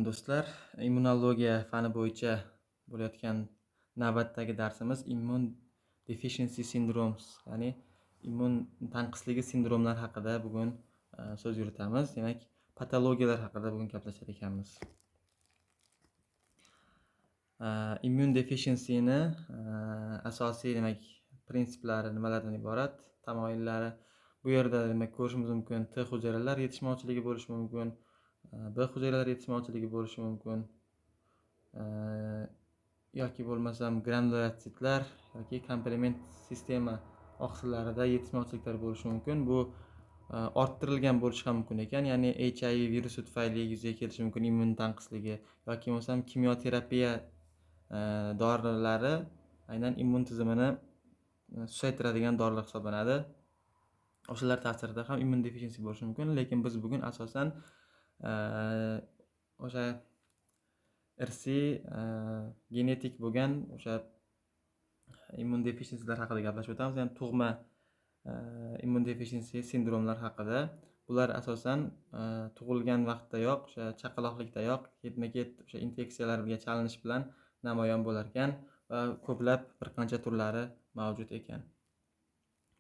Do'stlar. Immunologiya fani bo'yicha bo'layotgan navbatdagi darsimiz immune deficiency syndromes, ya'ni immun tanqisligi sindromlar haqida bugun so'z yuritamiz. Demak, patologiyalar haqida bugun gaplashar ekanmiz. Immune deficiencyni asosiy, demak, prinsiplari nimalardan iborat, tamoyillari. Bu yerda, demak, ko'rishimiz mumkin: T hujayralar yetishmovchiligi bo'lishi mumkin, B hujayralar yetishmovchiligi bo'lishi mumkin yoki bo'lmasam granulotsitlar yoki komplement sistema oqsillarida yetishmovchiliklar bo'lishi mumkin. Bu orttirilgan bo'lishi ham mumkin ekan, ya'ni HIV virusi tufayli yuzaga kelishi mumkin immun tanqisligi yoki bo'lmasam kimyoterapiya dorilari aynan immun tizimini susaytiradigan dorilar hisoblanadi. O'shalar ta'sirida ham immun deficiency bo'lishi mumkin, lekin biz bugun asosan o'sha irsiy, genetik bo'lgan o'sha immun deficiencylar haqida gaplashib o'tamiz, ya'ni tug'ma immun deficiency sindromlar haqida. Bular asosan tug'ilgan vaqtdayoq, o'sha chaqaloqlikdayoq ketma ket o'sha infeksiyalarga chalinish bilan namoyon bo'lar ekan va ko'plab, bir qancha turlari mavjud ekan.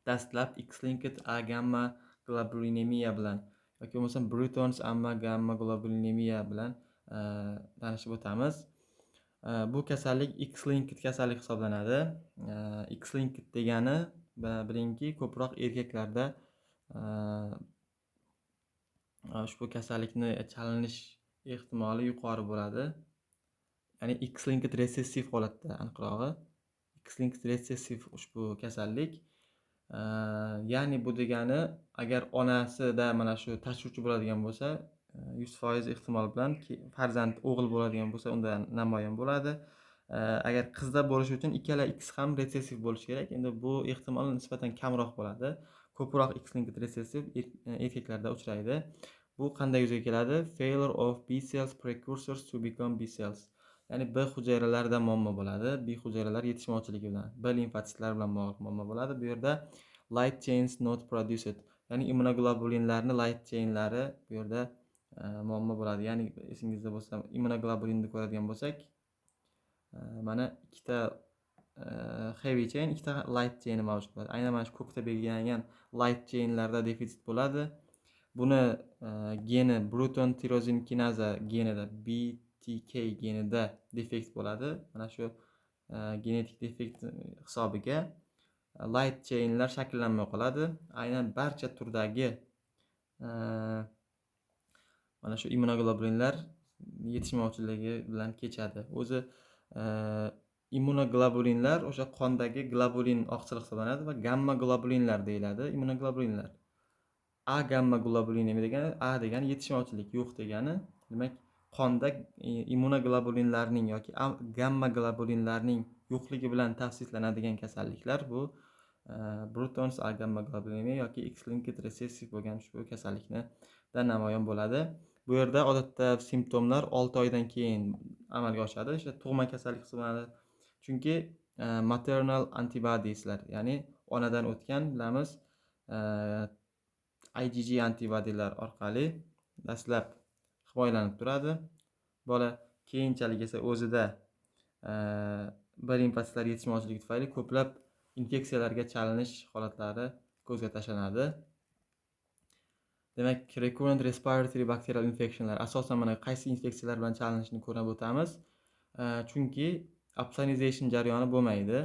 Dastlab X-linked A gamma globulinemiya bilan yoki bo'lmasam Bruton's amma gamma globulinemiya bilan tanishib o'tamiz. Bu kasallik X-linked kasallik hisoblanadi. X-linked degani, bilingki, ko'proq erkaklarda ushbu kasallikni chalinish ehtimoli yuqori bo'ladi. Ya'ni X-linked resessiv holatda, aniqrog'i. X-linked resessiv ushbu kasallik. Ya'ni bu degani, agar onasida mana shu tashuvchi bo'ladigan bo'lsa, 100% ehtimol bilan farzand o'g'il bo'ladigan bo'lsa, unda namoyon bo'ladi. Agar qizda bo'lishi uchun ikkala X ham retsessiv bo'lishi kerak. Endi bu ehtimol nisbatan kamroq bo'ladi. Ko'proq X linked recessive erkaklarda uchraydi. Bu qanday yuzaga keladi? Failure of B cells precursors to become B cells. Ya'ni B hujayralarida muammo bo'ladi. B hujayralar yetishmovchiligi bilan, B limfotsitlar bilan bog'liq muammo bo'ladi. Bu yerda light chains not produced. Ya'ni immunoglobulinlarni light chainlari bu yerda muammo bo'ladi. Ya'ni esingizda bo'lsa, immunoglobulinni ko'radigan bo'lsak, mana ikkita heavy chain, ikkita light chain mavjud bo'ladi. Aynan mana shu ko'kda belgilangan light chainlarda defitsit bo'ladi. Buni geni Bruton tirozin kinaza genida, BTK genida defekt bo'ladi. Mana shu genetik defekt hisobiga light chainlar shakllanmay qoladi. Aynan barcha turdagi mana shu immunoglobulinlar yetishmovchiligi bilan kechadi. O'zi immunoglobulinlar o'sha qondagi globulin oqsil hisoblanadi va gamma globulinlar deyiladi immunoglobulinlar. A gamma globulin degani, A degani yetishmovchilik, yo'q degani. Demak, qonda immunoglobulinlarning yoki gamma globulinlarning yo'qligi bilan tavsiflanadigan kasalliklar bu Bruton's A gamma globulinemiya yoki X-linked recessive bo'lgan ushbu kasallikni namoyon bo'ladi. Bu yerda odatda simptomlar 6 oydan keyin amalga oshadi. O'sha tug'ma kasallik hisoblanadi. Chunki maternal antibodieslar, ya'ni onadan o'tgan, bilamiz, IgG antibodylar orqali dastlab himoyalanib turadi bola, keyinchalik esa o'zida B limfotsitlar yetishmovchiligi tufayli ko'plab infeksiyalarga chalinish holatlari ko'zga tashlanadi. Demak, recurrent respiratory bacterial infectionlar, asosan mana qaysi infeksiyalar bilan chalinishini ko'rib o'tamiz. Chunki opsonization jarayoni bo'lmaydi.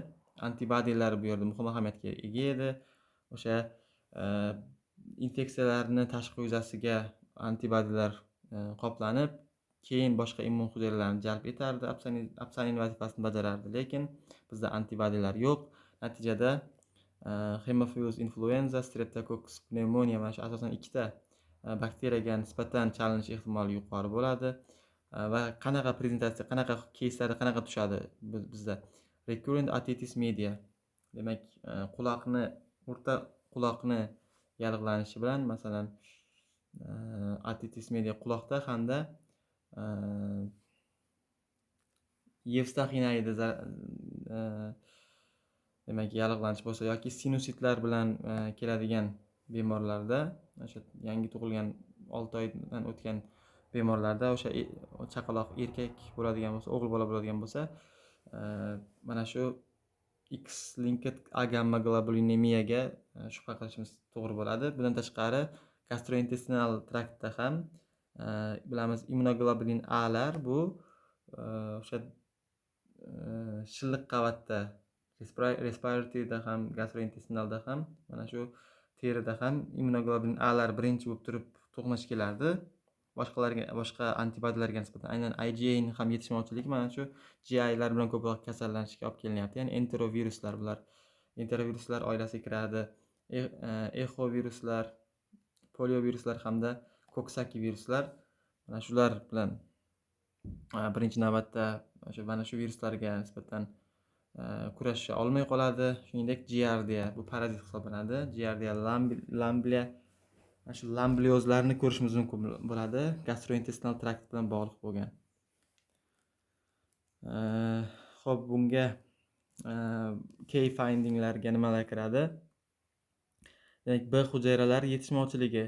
Antibodylar bu yerda muhim ahamiyatga ega edi. O'sha infeksiyalarni tashqi yuzasiga antibodylar qoplanib, keyin boshqa immun hujayralarni jalb etardi, opsonin vazifasini bajarardi. Lekin bizda antibodylar yo'q. Natijada Haemophilus influenza, Streptococcus pneumonia, mana shu asosan ikkita bakteriyaga nisbatan chalinish ehtimoli yuqori bo'ladi. Va qanaqa prezentatsiya, qanaqa keyslar qanaqa tushadi bizda? Recurrent otitis media. Demak, quloqni, o'rta quloqni yallig'lanishi bilan, masalan, otitis media quloqda hamda Yevstaxiy nayida demak, yallig'lanish bo'lsa yoki sinusitlar bilan keladigan bemorlarda, o'sha yangi tug'ilgan, 6 oydan o'tgan Bemorlarda o'sha chaqaloq erkak bo'ladigan bo'lsa, o'g'il bola bo'ladigan bo'lsa, mana shu X-linked agammaglobulinemiyaga shubha qilishimiz to'g'ri bo'ladi. Bundan tashqari gastrointestinal traktda ham bilamiz, immunoglobulin Alar bu o'sha shilliq qavatda, respiratorda ham, gastrointestinalda ham, mana shu terida ham immunoglobulin Alar birinchi bo'lib turib to'qnash kelardi boshqalarga, boshqa antibodilarga nisbatan. Aynan IgAni ham yetishmovchiligi mana shu GIlar bilan ko'proq kasallanishga olib kelinyapti. Ya'ni enteroviruslar, bular enteroviruslar oilasiga kiradi. Exoviruslar, polioviruslar hamda Coxsackie viruslar, mana shular bilan birinchi navbatda o'sha mana shu viruslarga nisbatan kurasha olmay qoladi. Shuningdek, Giardia, bu parazit hisoblanadi. Giardia lamblia, mana shu lambliozlarni ko'rishimiz mumkin bo'ladi, gastrointestinal trakt bilan bog'liq bo'lgan. Xo'p, bunga key findinglarga nimalar kiradi? Demak, B hujayralari yetishmovchiligi,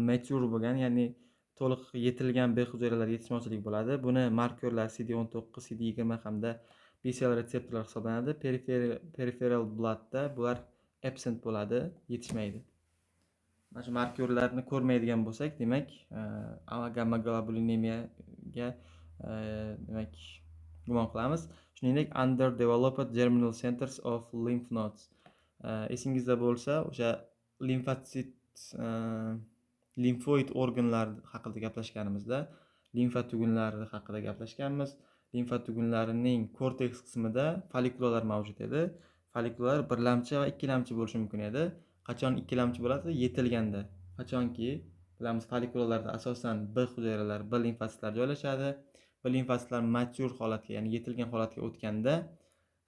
mature bo'lgan, ya'ni to'liq yetilgan B hujayralari yetishmovchiligi bo'ladi. Buni markerlar CD19, CD20 hamda B cell retseptorlar hisoblanadi. Peripheral bloodda bular absent bo'ladi, yetishmaydi. Mana shu markerlarni ko'rmaydigan bo'lsak, demak, gamma-globulinemiyaga demak gumon qilamiz. Shuningdek, underdeveloped germinal centers of lymph nodes. Esingizda bo'lsa, o'sha limfotsit, limfoid organlar haqida gaplashganimizda limfa tugunlari haqida gaplashganmiz. Limfa tugunlarining korteks qismida follikulalar mavjud edi. Follikulalar birlamchi va ikkilamchi bo'lishi mumkin edi. Qachon ikkilamchi bo'ladi? Yetilganda. Qachonki bilamiz, follikulalarda asosan B hujayralari, B limfotsitlar joylashadi. B limfotsitlar mature holatga, ya'ni yetilgan holatga o'tganda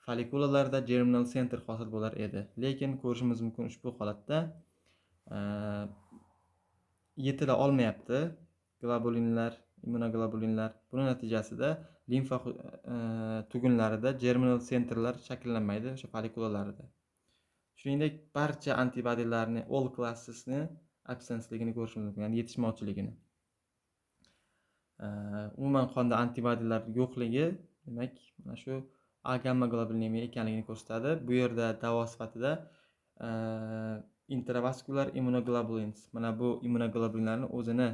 follikulalarda germinal center hosil bo'lar edi. Lekin ko'rishimiz mumkin, ushbu holatda yetila olmayapti globulinlar, immunoglobulinlar. Buni natijasida limfa tugunlarida germinal centerlar shakllanmaydi o'sha follikulalarda. Shuningdek, barcha antibodilarni all classesni absenceligini ko'rishimiz mumkin, ya'ni yetishmovchiligini. Umuman qonda antibodilar yo'qligi, demak, mana shu agammaglobulinemiya ekanligini ko'rsatadi. Bu yerda davo sifatida intravaskular immunoglobulins, mana bu immunoglobulinlarni o'zini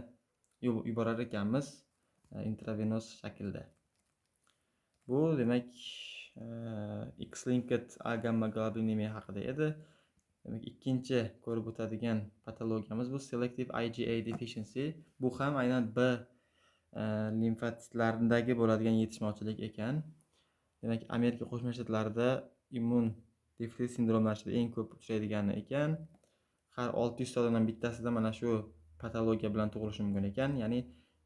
yuborar ekanmiz intravenoz shaklda. Bu, demak, X-linked agammaglobulinemiya haqida edi. Demak, ikkinchi ko'rib o'tadigan patologiyamiz bu selective IgA deficiency. Bu ham aynan B limfotsitlaridagi bo'ladigan yetishmovchilik ekan. Demak, Amerika Qo'shma Shtatlarida immun defitsit sindromlari ichida eng ko'p uchraydigani ekan. Har 600 ta odamdan bittasida mana shu patologiya bilan tug'ilishi mumkin ekan. Ya'ni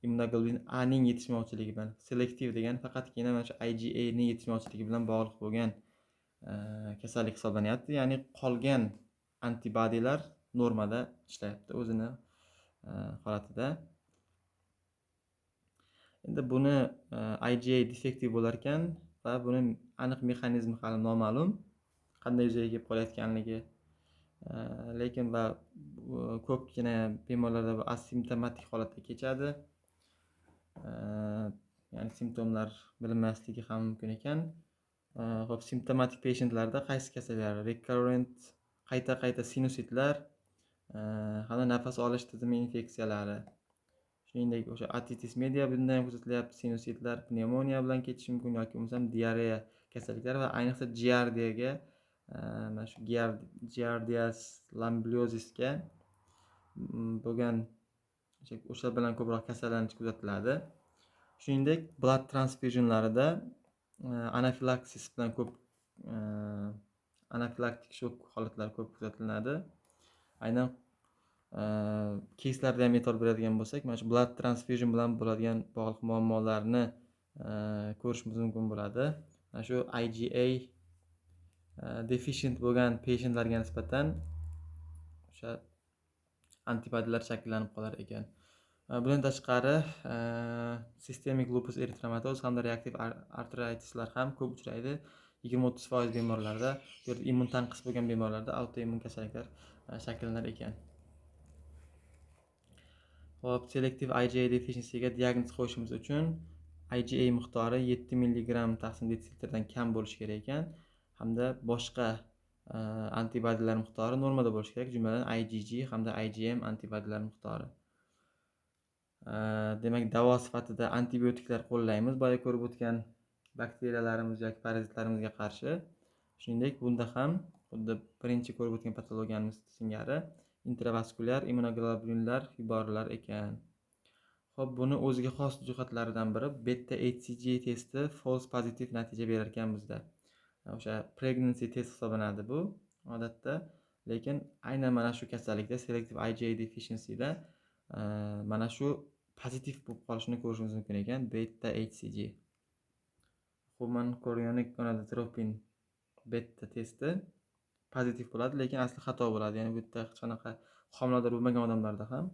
immunoglobulin A ning yetishmovchiligi bilan, selektiv degani faqatgina mana shu IgA ning yetishmovchiligi bilan bog'liq bo'lgan kasallik hisoblanyapti. Ya'ni qolgan antibodilar normada ishlayapti o'zini holatida. Endi buni IgA defektiv bo'lar ekan va buni aniq mexanizmi hali noma'lum, qanday yuzaga kelib qolayotganligi. Lekin va ko'pgina bemorlarda bu asimptomatik holatda kechadi. Ya'ni simptomlar bilinmasligi ham mumkin ekan. Xo'p, simptomatik patientlarda qaysi kasallar? Recurrent, qayta-qayta sinusitlar hamda nafas olish tizimi infeksiyalari. Shuningdek, o'sha otitis media bunda ham kuzatilyapti, sinusitlar, pnevmoniya bilan ketishi mumkin yoki bo'lmasam diareya kasalliklari va ayniqsa giardiyaga, mana shu giardias lambliozisga bo'lgan o'sha bilan ko'proq kasallanish kuzatiladi. Shuningdek, blood transfusionlarida anafilaksis bilan ko'p, anafilaktik shok holatlari ko'p kuzatiladi. Aynan keyslarda ham e'tibor beradigan bo'lsak, mana shu blood transfusion bilan bo'ladigan bog'liq muammolarni ko'rishimiz mumkin bo'ladi. Mana shu IgA deficient bo'lgan patientlarga nisbatan o'sha antibodilar shakllanib qolar ekan. Bundan tashqari, sistemik lupus eritematoz hamda reaktiv artritislar ham ko'p uchraydi. 20-30% bemorlarda, bu yerda immun tanqis bo'lgan bemorlarda autoimmun kasalliklar shaklanar ekan. Xo'p, selective IgA deficiencyga diagnoz qo'yishimiz uchun IgA miqdori 7 milligramm taqsim desiltrdan kam bo'lishi kerak ekan hamda boshqa antibodylar miqdori normada bo'lishi kerak, jumladan IgG hamda IgM antibodylar miqdori. Demak, davo sifatida antibiotiklar qo'llaymiz, boya ko'rib o'tgan bakteriyalarimiz yoki parazitlarimizga qarshi. Shuningdek, bunda ham xuddi birinchi ko'rib o'tgan patologiyamiz singari intravaskulyar immunoglobulinlar yuborilar ekan. Xo'p, buni o'ziga xos jihatlaridan biri beta HCG testi false positive natija berar ekan bizda. O'sha pregnancy test hisoblanadi bu odatda, lekin aynan mana shu kasallikda, selective IgA deficiencyda mana shu pozitiv bo'lib qolishini ko'rishimiz mumkin ekan, beta HCG. Human chorionic gonadotropin beta testi pozitiv bo'ladi, lekin asli xato bo'ladi. Ya'ni bu yerda hech qanaqa homilador bo'lmagan odamlarda ham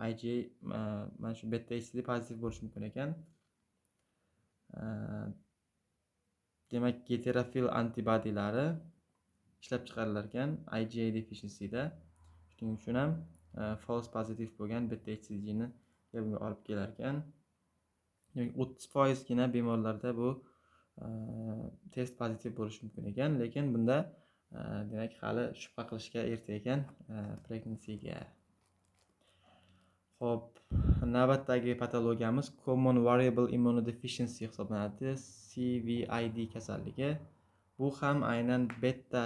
IgA, mana shu beta HCG pozitiv bo'lishi mumkin ekan. Demak, heterofil antibodilari ishlab chiqarilar ekan IgA deficiencyda. Shuning uchun ham false positive bo'lgan beta HCGni bunga olib kelar ekan. Demak, 30%gina bemorlarda bu test pozitiv bo'lishi mumkin ekan, lekin bunda demak hali shubha qilishga erta ekan pregnancyga. Xo'p, navbatdagi patologiyamiz Common Variable Immunodeficiency hisoblanadi, CVID kasalligi. Bu ham aynan beta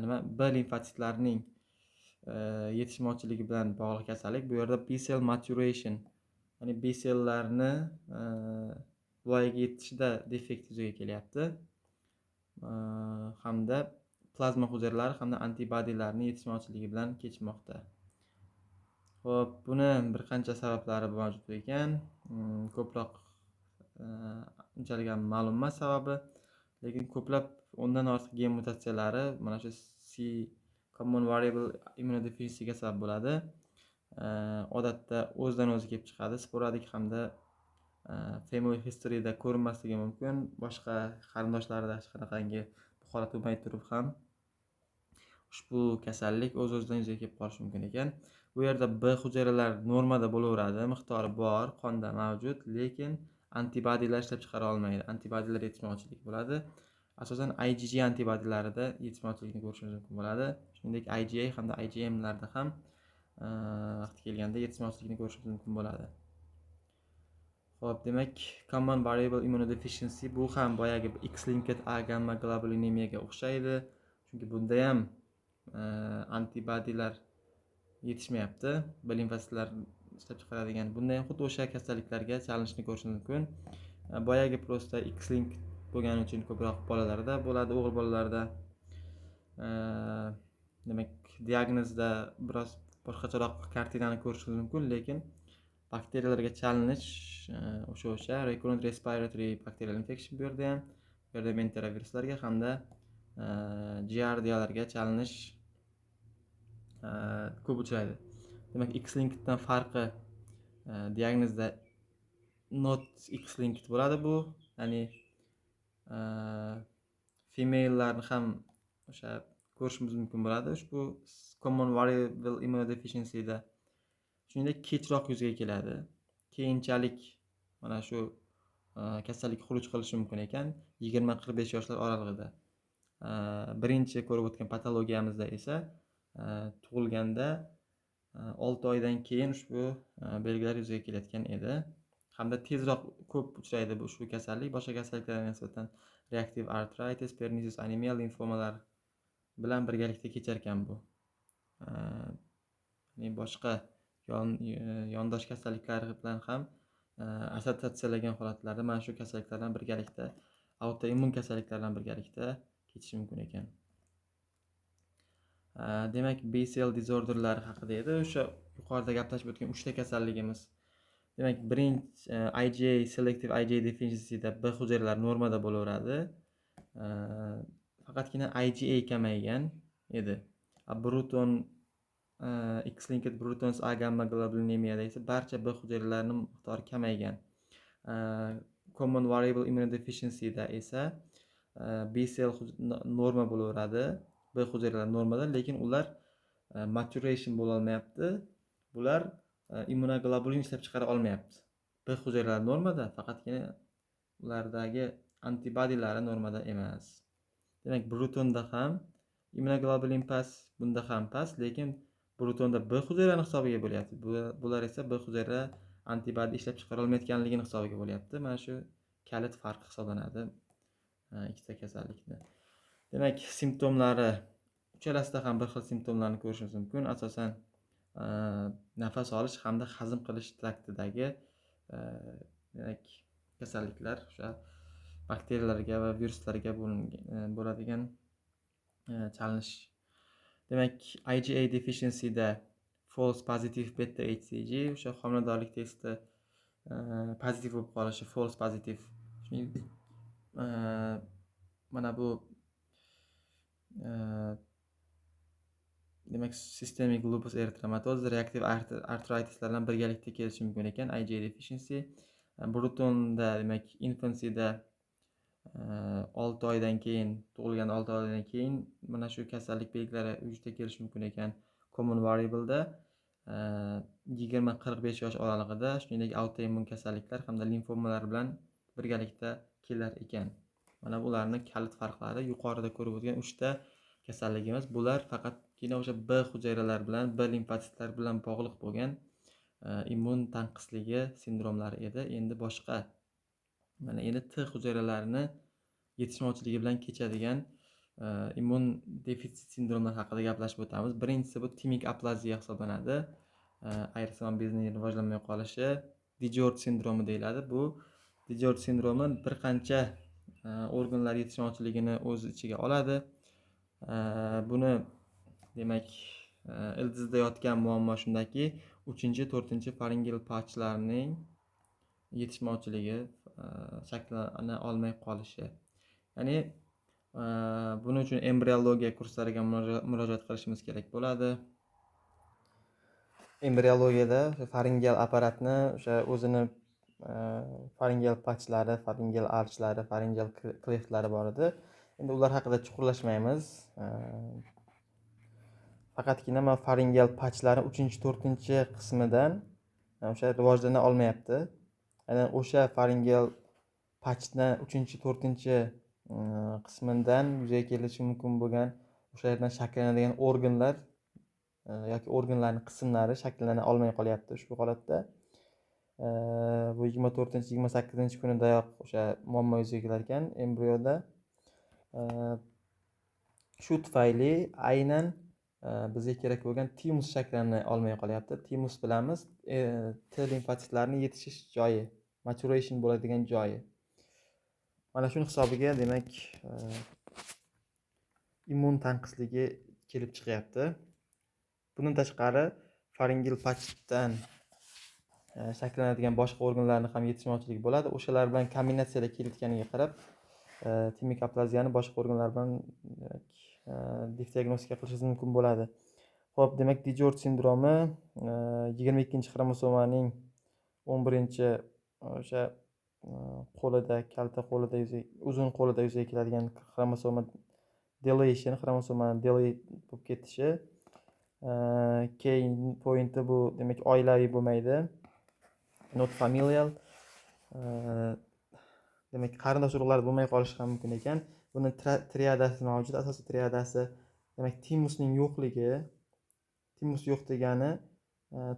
nima B limfotsitlarining yetishmovchiligi bilan bog'liq kasallik. Bu yerda B cell maturation, ya'ni B celllarni voyaga yetishida defekt yuzaga kelyapti. Hamda plazma hujayralari hamda antibodylarning yetishmovchiligi bilan kechmoqda. Xo'p, buni bir qancha sabablari mavjud ekan. Ko'proq unchalik ham ma'lum emas sababi, lekin ko'plab 10dan ortiq gen mutatsiyalari mana shu C common variable immunodeficiencyga sabab bo'ladi. Odatda o'zidan o'zi kelib chiqadi, sporadik hamda family historyda ko'rinmasligi mumkin. Boshqa qarindoshlarida hech qanaqangi bu holat bo'lmay turib ham ushbu kasallik o'z-o'zidan yuzaga kelib qolishi mumkin ekan. Bu yerda B hujayralar normada bo'laveradi, miqdori bor, qonda mavjud, lekin antibodylar ishlab chiqara olmaydi. Antibodylar yetishmovchilik bo'ladi. Asosan IgG antibodylarida yetishmovchilikni ko'rishimiz mumkin bo'ladi. Shuningdek, IgA hamda IgMlarda ham vaqti kelganda yetishmovchilikni ko'rishimiz mumkin bo'ladi. Xo'p, demak, common variable immunodeficiency bu ham boyagi X-linked A gamma globulinemiyaga o'xshaydi. Chunki bunda ham antibodylar yetishmayapti. B limfotsitlar ishlab chiqaradigan. Bunda ham xuddi o'sha kasalliklarga chalinishni ko'rishimiz mumkin. Boyagi просто X-linked bo'lgani uchun ko'proq bolalarda bo'ladi, o'g'il bolalarda. Demak, diagnozda biroz boshqacharoq kartinani ko'rishimiz mumkin, lekin bakteriyalarga chalinish o'sha recurrent respiratory bacterial infection bu yerda ham, bu yerda ham enteroviruslarga hamda giardiyalarga chalinish ko'p uchraydi. Demak, X-linkeddan farqi diagnozda not X-linked bo'ladi bu, ya'ni femalelarni ham o'sha ko'rishimiz mumkin bo'ladi ushbu common variable immunodeficiencyda. Shuningdek, kechroq yuzaga keladi. Keyinchalik mana shu kasallik xuruj qilishi mumkin ekan 20-45 yoshlar oralig'ida. Birinchi ko'rib o'tgan patologiyamizda esa tug'ilganda 6 oydan keyin ushbu belgilar yuzaga kelayotgan edi. Hamda tezroq ko'p uchraydi bu ushbu kasallik boshqa kasalliklarga nisbatan, reaktiv artritis, pernicious anemiya, limfomalar bilan birgalikda kechar ekan bu. Ya'ni boshqa yondosh kasalliklar bilan ham assotsiatsiyalagan holatlarda mana shu kasalliklar bilan birgalikda, autoimmun kasalliklar bilan birgalikda kechishi mumkin ekan. Demak, B cell disorderlari haqida edi o'sha yuqorida gaplashib o'tgan uchta kasalligimiz. Demak, birinchi IgA, selective IgA deficiencyda B hujayralari normada bo'laveradi. Faqatgina IgA kamaygan edi. Bruton, X-linked Bruton's A gamma globulinemiyada esa barcha B hujayralarining miqdori kamaygan. Common variable immunodeficiencyda esa B cell norma bo'laveradi. B hujayralari normada, lekin ular maturation bo'lolmayapti. Bular Immunoglobulin ishlab chiqara olmayapti. B hujayralari normada, faqatgina ulardagi antibodilari normada emas. Demak, Brutonda ham immunoglobulin past, bunda ham past, lekin Brutonda B hujayrani hisobiga bo'lyapti. Bular esa B hujayra antibody ishlab chiqara olmayotganligini hisobiga bo'lyapti. Mana shu kalit farqi hisoblanadi ikkita kasallikni. Demak, simptomlari uchalasida ham bir xil simptomlarni ko'rishimiz mumkin. Asosan nafas olish hamda hazm qilish traktidagi demak kasalliklar, o'sha bakteriyalarga va viruslarga bo'ladigan chalinish. Demak, IgA deficiencyda false positive beta HCG, o'sha homiladorlik testi pozitiv bo'lib qolishi, false positive. Shuningdek, mana bu demak, systemic lupus erythematosus, reaktiv artritislar bilan birgalikda kelishi mumkin ekan IgA deficiency. Brutonda, demak, infancyda 6 oydan keyin, tug'ilgan 6 oydan keyin mana shu kasallik belgilari vujudga kelishi mumkin ekan. Common variable'da 20-45 yosh oralig'ida, shuningdek autoimmun kasalliklar hamda limfomalar bilan birgalikda kelar ekan. Mana bularni kalit farqlari yuqorida ko'rib o'tgan uchta kasalligimiz. Bular faqatgina o'sha B hujayralar bilan, B limfotsitlar bilan bog'liq bo'lgan immun tanqisligi sindromlari edi. Endi boshqa, mana endi T hujayralarini yetishmovchiligi bilan kechadigan immun defitsit sindromlar haqida gaplashib o'tamiz. Birinchisi bu timik aplaziya hisoblanadi. Ayirsimon bezining rivojlanmay qolishi, DiGeorge sindromi deyiladi. Bu DiGeorge sindromi bir qancha organlar yetishmovchiligini o'z ichiga oladi. Buni demak, ildizida yotgan muammo shundaki, uchinchi, to'rtinchi faringel pouchlarning yetishmovchiligi, shakllana olmay qolishi. Ya'ni buning uchun embriologiya kurslariga murojaat qilishimiz kerak bo'ladi. Embriologiyada faringeal apparatni o'sha o'zini faringeal pouchlari, faringeal archlari, faringeal kleftlari bor edi. Endi ular haqida chuqurlashmaymiz. Faqatgina mana faringeal pouchlari uchinchi, to'rtinchi qismidan o'sha rivojlana olmayapti. Aynan o'sha faringeal pouchdan uchinchi, to'rtinchi qismidan yuzaga kelishi mumkin bo'lgan, o'sha yerdan shakllanadigan organlar yoki organlarning qismlari shakllana olmay qolyapti ushbu holatda. Bu 24, 28 kunidayoq o'sha muammo yuzaga kelar ekan embrioda. Shu tufayli aynan bizga kerak bo'lgan timus shakllana olmay qolyapti. Timus bilamiz, T limfotsitlarini yetishish joyi, maturation bo'ladigan joyi. Mana shuni hisobiga, demak, immun tanqisligi kelib chiqyapti. Bundan tashqari faringel pouchdan shakllanadigan boshqa organlarni ham yetishmovchiligi bo'ladi. O'shalar bilan kombinatsiyada kelayotganiga qarab, timik aplaziyani boshqa organlar bilan, demak, diagnostika qilishingiz mumkin bo'ladi. Xo'p, demak, DiGeorge sindromi 22 xromosomaning 11 o'sha qo'lida, kalta qo'lida, uzun qo'lida yuzaga keladigan xromosoma deletion, xromosomani delete bo'lib ketishi. Keyin pointi bu, demak, oilaviy bo'lmaydi. Not familial. Demak, qarindosh urug'lar bo'lmay qolishi ham mumkin ekan. Buni triadasi mavjud. Asosiy triadasi, demak, timusning yo'qligi. Timus yo'q degani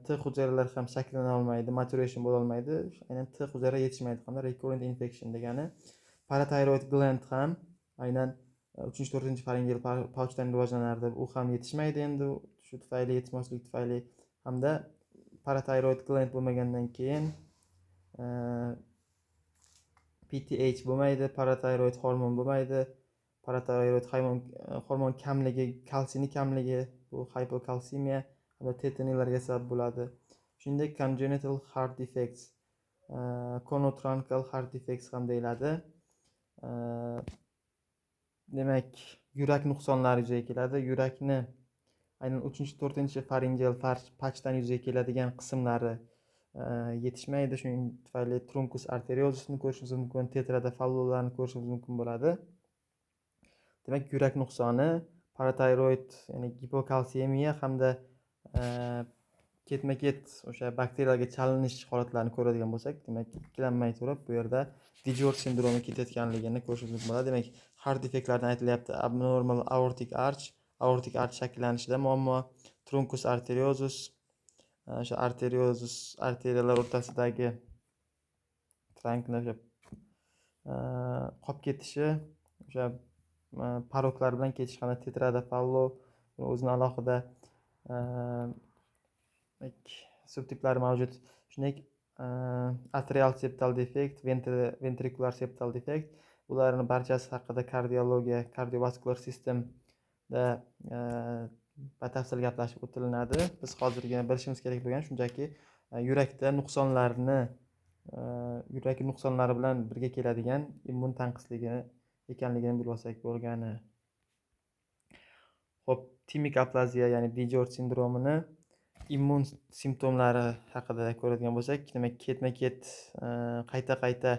T hujayralar ham shakllana olmaydi, maturation bo'la olmaydi. Aynan T hujayra yetishmaydi hamda recurrent infection degani. Parathyroid gland ham aynan uchinchi, to'rtinchi faringel pouchdan rivojlanardi. U ham yetishmaydi endi shu tufayli, yetishmovchilik tufayli, hamda parathyroid gland bo'lmagandan keyin PTH bo'lmaydi, parathyroid hormon bo'lmaydi. Parathyroid hormon kamligi, kalsiyni kamligi, bu hypokalsemiya hamda tetaniyalarga sabab bo'ladi. Shuningdek, congenital heart defects, conotruncal heart defects ham deyiladi. Demak, yurak nuqsonlari yuzaga keladi. Yurakni aynan uchinchi, to'rtinchi faringel pouchdan yuzaga keladigan qismlari yetishmaydi. Shuning tufayli truncus arteriosisni ko'rishimiz mumkin, tetrada fallonlarni ko'rishimiz mumkin bo'ladi. Demak, yurak nuqsoni, parathyroid, ya'ni gipokalsemiya hamda Ketma-ket o'sha bakteriyalarga chalinish holatlarini ko'radigan bo'lsak, demak, ikkilanmay turib bu yerda DiGeorge sindromi ketayotganligini ko'rishimiz mumkin bo'ladi. Demak, heart defektlardan aytilyapti: abnormal aortic arch, aortic arch shakllanishida muammo, truncus arteriosus, o'sha arteriosus arteriyalar o'rtasidagi trunkni o'sha qolib ketishi, o'sha poroklar bilan ketish hamda tetrada Fallo, o'zini alohida subtiplari mavjud. Shuningdek, atrial septal defekt, ventrikular septal defekt, bularni barchasi haqida kardiologiya, kardiovaskular sistemda batafsil gaplashib o'tilinadi. Biz hozirgina bilishimiz kerak bo'lgan shunchaki yurakda nuqsonlarni, yurak nuqsonlari bilan birga keladigan immun tanqisligi ekanligini bilib olsak bo'lgani. Xo'p, timik aplaziya, ya'ni DiGeorge sindromini immun simptomlari haqida ko'radigan bo'lsak, demak, ketma-ket qayta-qayta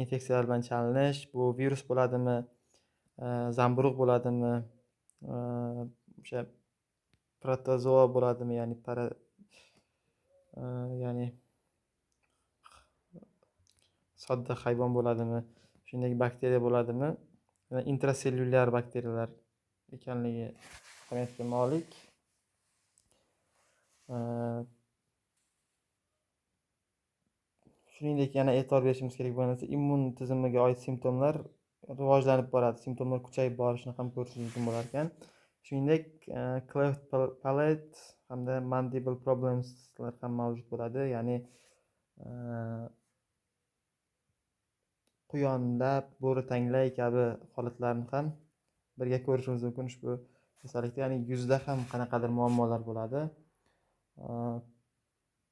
infeksiyalar bilan chalinish, bu virus bo'ladimi, zamburug' bo'ladimi, o'sha protozoa bo'ladimi, ya'ni para ya'ni sodda hayvon bo'ladimi, shuningdek bakteriya bo'ladimi, intrasellyulyar bakteriyalar ekanligi ahamiyatga molik. Shuningdek, yana e'tibor berishimiz kerak bo'lgan narsa, immun tizimiga oid simptomlar rivojlanib boradi, simptomlar kuchayib borishini ham ko'rishimiz mumkin bo'lar ekan. Shuningdek, cleft palate hamda mandible problemslar ham mavjud bo'ladi, ya'ni quyonlab, bo'ri tanglay kabi holatlarni ham birga ko'rishimiz mumkin ushbu kasallikda, ya'ni yuzda ham qanaqadir muammolar bo'ladi.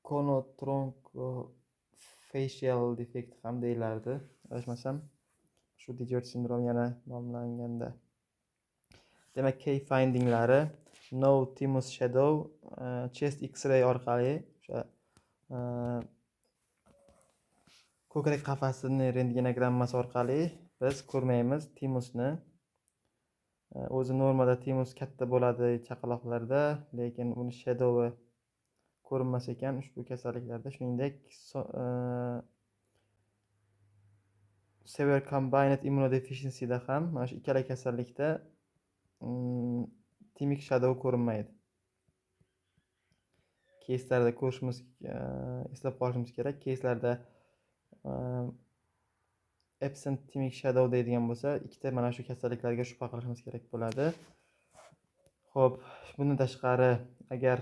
Conotruncofacial defekt ham deyilardi, adashmasam, shu DiGeorge sindrom yana nomlanganda. Demak, key findinglari: no thymus shadow, chest X-ray orqali o'sha ko'krak qafasini rentgenogrammasi orqali biz ko'rmaymiz timusni. O'zi normada timus katta bo'ladi chaqaloqlarda, lekin uni shadowi ko'rinmas ekan ushbu kasalliklarda. Shuningdek, severe combined immunodeficiencyda ham, mana shu ikkala kasallikda timik shadow ko'rinmaydi. Keyslarda ko'rishimiz, eslab qolishimiz kerak. Keyslarda absent thymic shadow deydigan bo'lsa, ikkita mana shu kasalliklarga shubha qilishimiz kerak bo'ladi. Xo'p, bundan tashqari, agar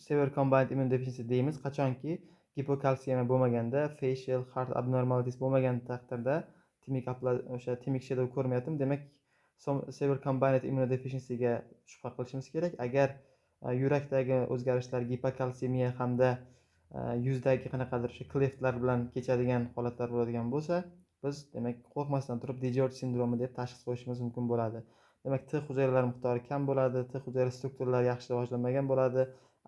severe combined immunodeficiency deymiz, qachonki gipokalsiyemiya bo'lmaganda, facial heart abnormalities bo'lmagan taqdirda timik o'sha timik shadow ko'rmayaptim, demak, severe combined immunodeficiencyga shubha qilishimiz kerak. Agar yurakdagi o'zgarishlar, gipokalsemiya hamda yuzdagi qanaqadir o'sha kleftlar bilan kechadigan holatlar bo'ladigan bo'lsa, biz, demak, qo'rqmasdan turib DiGeorge sindromi deb tashxis qo'yishimiz mumkin bo'ladi. Demak, T hujayralari miqdori kam bo'ladi, T hujayra strukturalari yaxshi rivojlanmagan bo'ladi.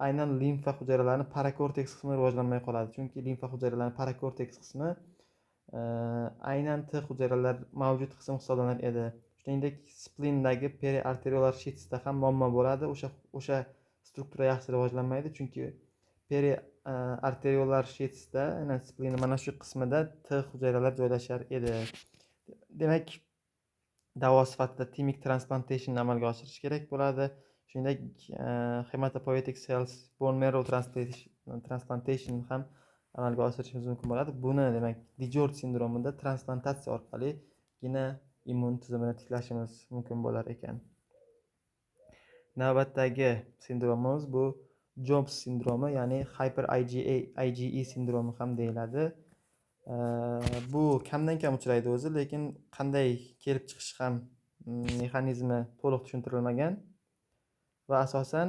Aynan limfa hujayralarini parakorteks qismi rivojlanmay qoladi, chunki limfa hujayralarining parakorteks qismi aynan T hujayralar mavjud qism hisoblanar edi. Shuningdek, splindagi periarteriolar sheetsda ham muammo bo'ladi. O'sha struktura yaxshi rivojlanmaydi, chunki periarteriolar sheetsda, aynan splinni mana shu qismida T hujayralar joylashar edi. Demak, davo sifatida timik transplantation amalga oshirish kerak bo'ladi. Shuningdek, hematopoietic cells bone marrow transplantation ham amalga oshirishimiz mumkin bo'ladi. Buni, demak, DiGeorge sindromida transplantatsiya orqaligina immun tizimini tiklashimiz mumkin bo'lar ekan. Navbatdagi sindromimiz bu Jobs sindromi, ya'ni hyper IgA IgE sindromi ham deyiladi. Bu kamdan kam uchraydi o'zi, lekin qanday kelib chiqishi ham mexanizmi to'liq tushuntirilmagan va asosan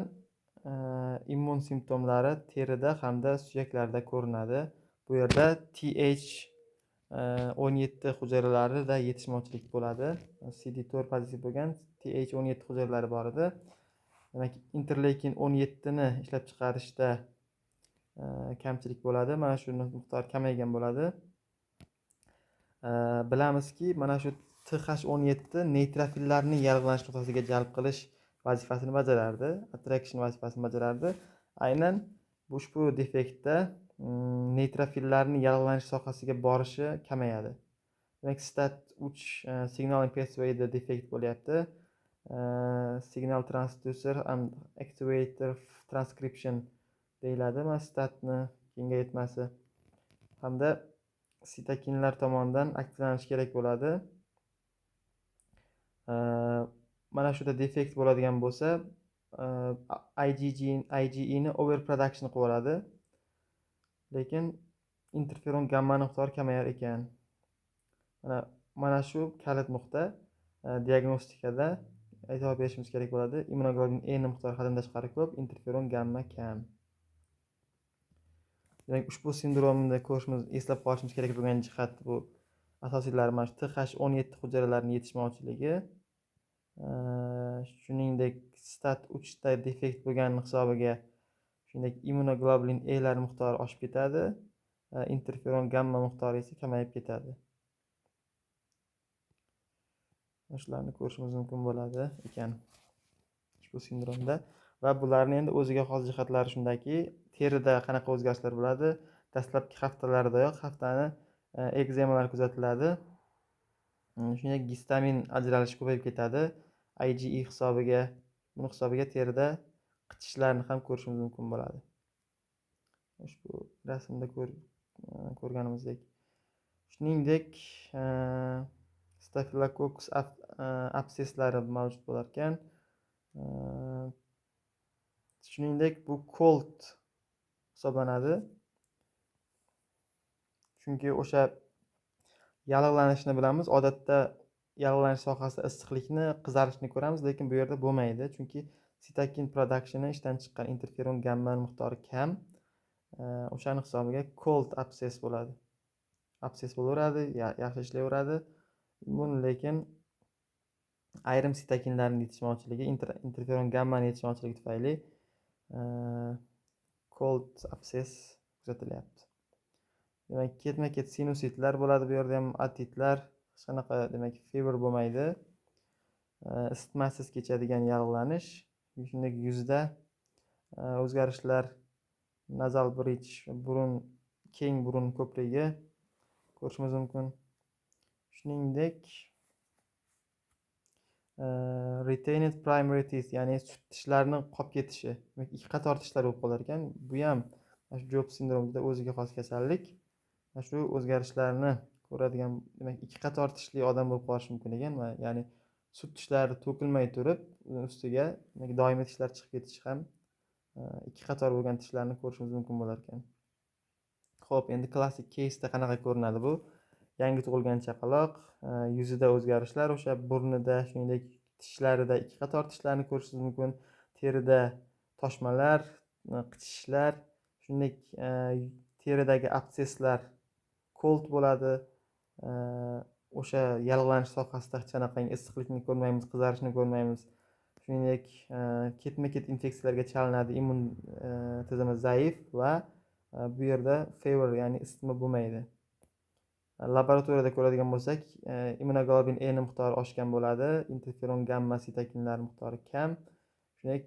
immun simptomlari terida hamda suyaklarda ko'rinadi. Bu yerda TH17 hujayralarida yetishmovchilik bo'ladi. CD4 pozitiv bo'lgan TH17 hujayralari bor edi. Demak, interleykin 17 ni ishlab chiqarishda kamchilik bo'ladi. Mana shu miqdor kamaygan bo'ladi. Bilamizki, mana shu TH17 neytrofillarni yallig'lanish nuqtasiga jalb qilish vazifasini bajarardi, attraction vazifasini bajarardi. Aynan ushbu defektda neytrofillarning yallig'lanish sohasiga borishi kamayadi. Demak, STAT3 signaling pathwayda defekt bo'lyapti. Signal transducer and activator transcription deyiladi. Mana STATni kengaytmasi hamda sitokinlar tomonidan aktivlanishi kerak bo'ladi. Mana shuda defekt bo'ladigan bo'lsa, IgG, IgE ni overproduction qilib yuboradi. Lekin interferon gamma miqdori kamayar ekan. Mana shu kalit nuqta diagnostikada e'tibor berishimiz kerak bo'ladi. Immunoglobulin E miqdori haddan tashqari ko'p, interferon gamma kam. Demak, ushbu sindromni ko'rishimiz, eslab qolishimiz kerak bo'lgan jihat bu asosiylari mana shu TH17 hujayralarining yetishmovchiligi, shuningdek STAT3 da defekt bo'lgani hisobiga shuningdek immunoglobulin E lar miqdori oshib ketadi, interferon gamma miqdori esa kamayib ketadi. Shularni ko'rishimiz mumkin bo'ladi ekan ushbu sindromda. Va bularni endi o'ziga xos jihatlari shundaki, terida qanaqa o'zgarishlar bo'ladi? Dastlabki haftalardayoq haftani ekzemalar kuzatiladi. Shuningdek, gistamin ajralishi ko'payib ketadi. IgE hisobiga, buni hisobiga terida qichishlarni ham ko'rishimiz mumkin bo'ladi. Ushbu rasmda ko'rganimizdek. Shuningdek, stafilokokkus absesslari mavjud bo'lar ekan. Shuningdek, bu cold hisoblanadi. Chunki o'sha yallig'lanishni bilamiz. Odatda yallig'lanish sohasida issiqlikni, qizarishni ko'ramiz, lekin bu yerda bo'lmaydi. Chunki sitokin productioni ishdan chiqqan, interferon gamma miqdori kam. O'shani hisobiga cold abscess bo'ladi. Abscess bo'laveradi, yaxshi ishlayveradi. Buni lekin ayrim sitokinlarning yetishmovchiligi, interferon gammani yetishmovchiligi tufayli cold abscess kuzatilyapti. Demak, ketma-ket sinusitlar bo'ladi, bu yerda ham otitlar, hech qanaqa, demak, fever bo'lmaydi. Isitmasiz kechadigan yallig'lanish, shuningdek yuzda o'zgarishlar, nasal bridge, burun, keng burun ko'prigi ko'rishimiz mumkin. Shuningdek, retained primary teeth, ya'ni sut tishlarini qolib ketishi, demak, ikki qator tishlar bo'lib qolar ekan. Bu ham mana shu Job sindromida o'ziga xos kasallik. Mana shu o'zgarishlarni ko'radigan, demak, ikki qator tishli odam bo'lib qolishi mumkin ekan, ya'ni sut tishlari to'kilmay turib, ustiga demak, doimiy tishlar chiqib ketishi ham ikki qator bo'lgan tishlarni ko'rishimiz mumkin bo'lar ekan. Xo'p, endi klassik keysda qanaqa ko'rinadi bu? Yangi tug'ilgan chaqaloq, yuzida o'zgarishlar, o'sha burnida, shuningdek tishlarida ikki qator tishlarni ko'rishingiz mumkin, terida toshmalar, qichishishlar, shuningdek teridagi absesslar cold bo'ladi. O'sha yallig'lanish sohasida hech qanaqangi issiqlikni ko'rmaymiz, qizarishni ko'rmaymiz. Shuningdek, ketma-ket infeksiyalarga chalinadi, immun tizimi zaif va bu yerda fever, ya'ni isitma bo'lmaydi. Laboratoriyada ko'radigan bo'lsak, immunoglobulin E miqdori oshgan bo'ladi, interferon gamma sitokinlar miqdori kam. Shuningdek,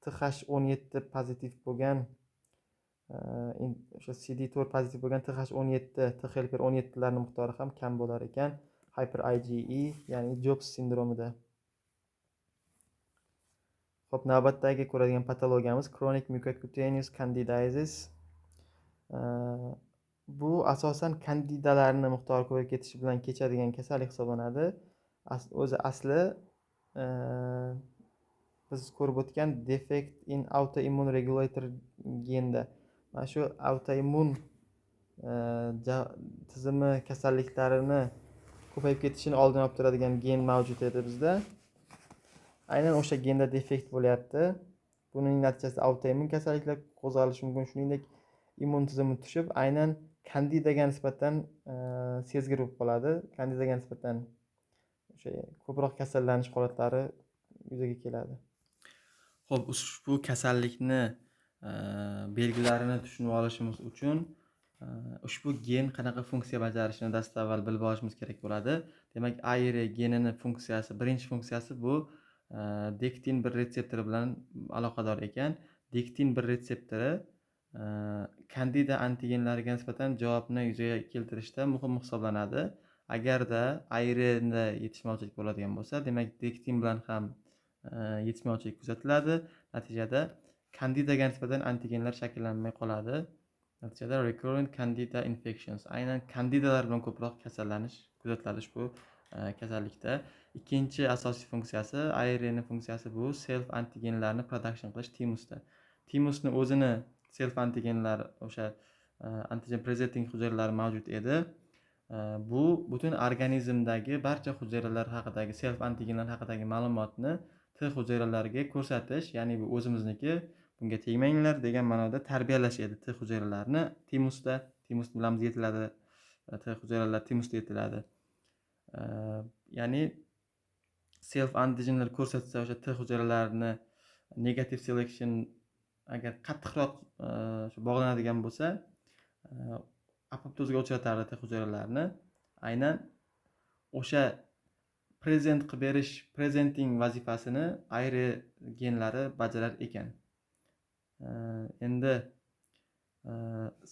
TH17 pozitiv bo'lgan, o'sha CD4 pozitiv bo'lgan TH17, T helper 17 larning miqdori ham kam bo'lar ekan hyper IgE, ya'ni Jobs sindromida. Xo'p, navbatdagi ko'radigan patologiyamiz chronic mucocutaneous candidiasis. Bu asosan kandidalarni miqdori ko'payib ketishi bilan kechadigan kasallik hisoblanadi. O'zi asli biz ko'rib o'tgan defect in autoimmune regulator genda, mana shu autoimmun tizimi kasalliklarini ko'payib ketishini oldini olib turadigan gen mavjud edi bizda. Aynan o'sha genda defekt bo'lyapti. Buning natijasida autoimmun kasalliklar qo'zg'alishi mumkin. Shuningdek, immun tizimi tushib, aynan kandidaga nisbatan sezgir bo'lib qoladi. Kandidaga nisbatan o'sha ko'proq kasallanish holatlari yuzaga keladi. Xo'p, ushbu kasallikni belgilarini tushunib olishimiz uchun ushbu gen qanaqa funksiya bajarishini dastavval bilib olishimiz kerak bo'ladi. Demak, AIRE genini funksiyasi, birinchi funksiyasi bu Dektin 1 retseptori bilan aloqador ekan. Dektin 1 retseptori kandida antigenlariga nisbatan javobni yuzaga keltirishda muhim hisoblanadi. Agarda AIRda yetishmovchilik bo'ladigan bo'lsa, demak dektin bilan ham yetishmovchilik kuzatiladi. Natijada kandidaga nisbatan antigenlar shakllanmay qoladi. Natijada recurrent candida infections, aynan kandidalar bilan ko'proq kasallanish kuzatiladi ushbu kasallikda. Ikkinchi asosiy funksiyasi, AIRning funksiyasi bu self antigenlarni production qilish timusda. Timusni o'zini self antigenlar, o'sha antigen presenting hujayralari mavjud edi. Bu butun organizmdagi barcha hujayralar haqidagi self antigenlar haqidagi ma'lumotni T hujayralariga ko'rsatish, ya'ni bu o'zimizniki, bunga tegmanglar degan ma'noda tarbiyalash edi T hujayralarini timusda. Timus bilamiz yetiladi, T hujayralar timusda yetiladi. Ya'ni self antigenlar ko'rsatsa o'sha T hujayralarini negativ selection agar qattiqroq shu bog'lanadigan bo'lsa, apoptozga uchratardi T hujayralarini. Aynan o'sha prezent qilib berish, prezenting vazifasini AIR genlari bajarar ekan. Endi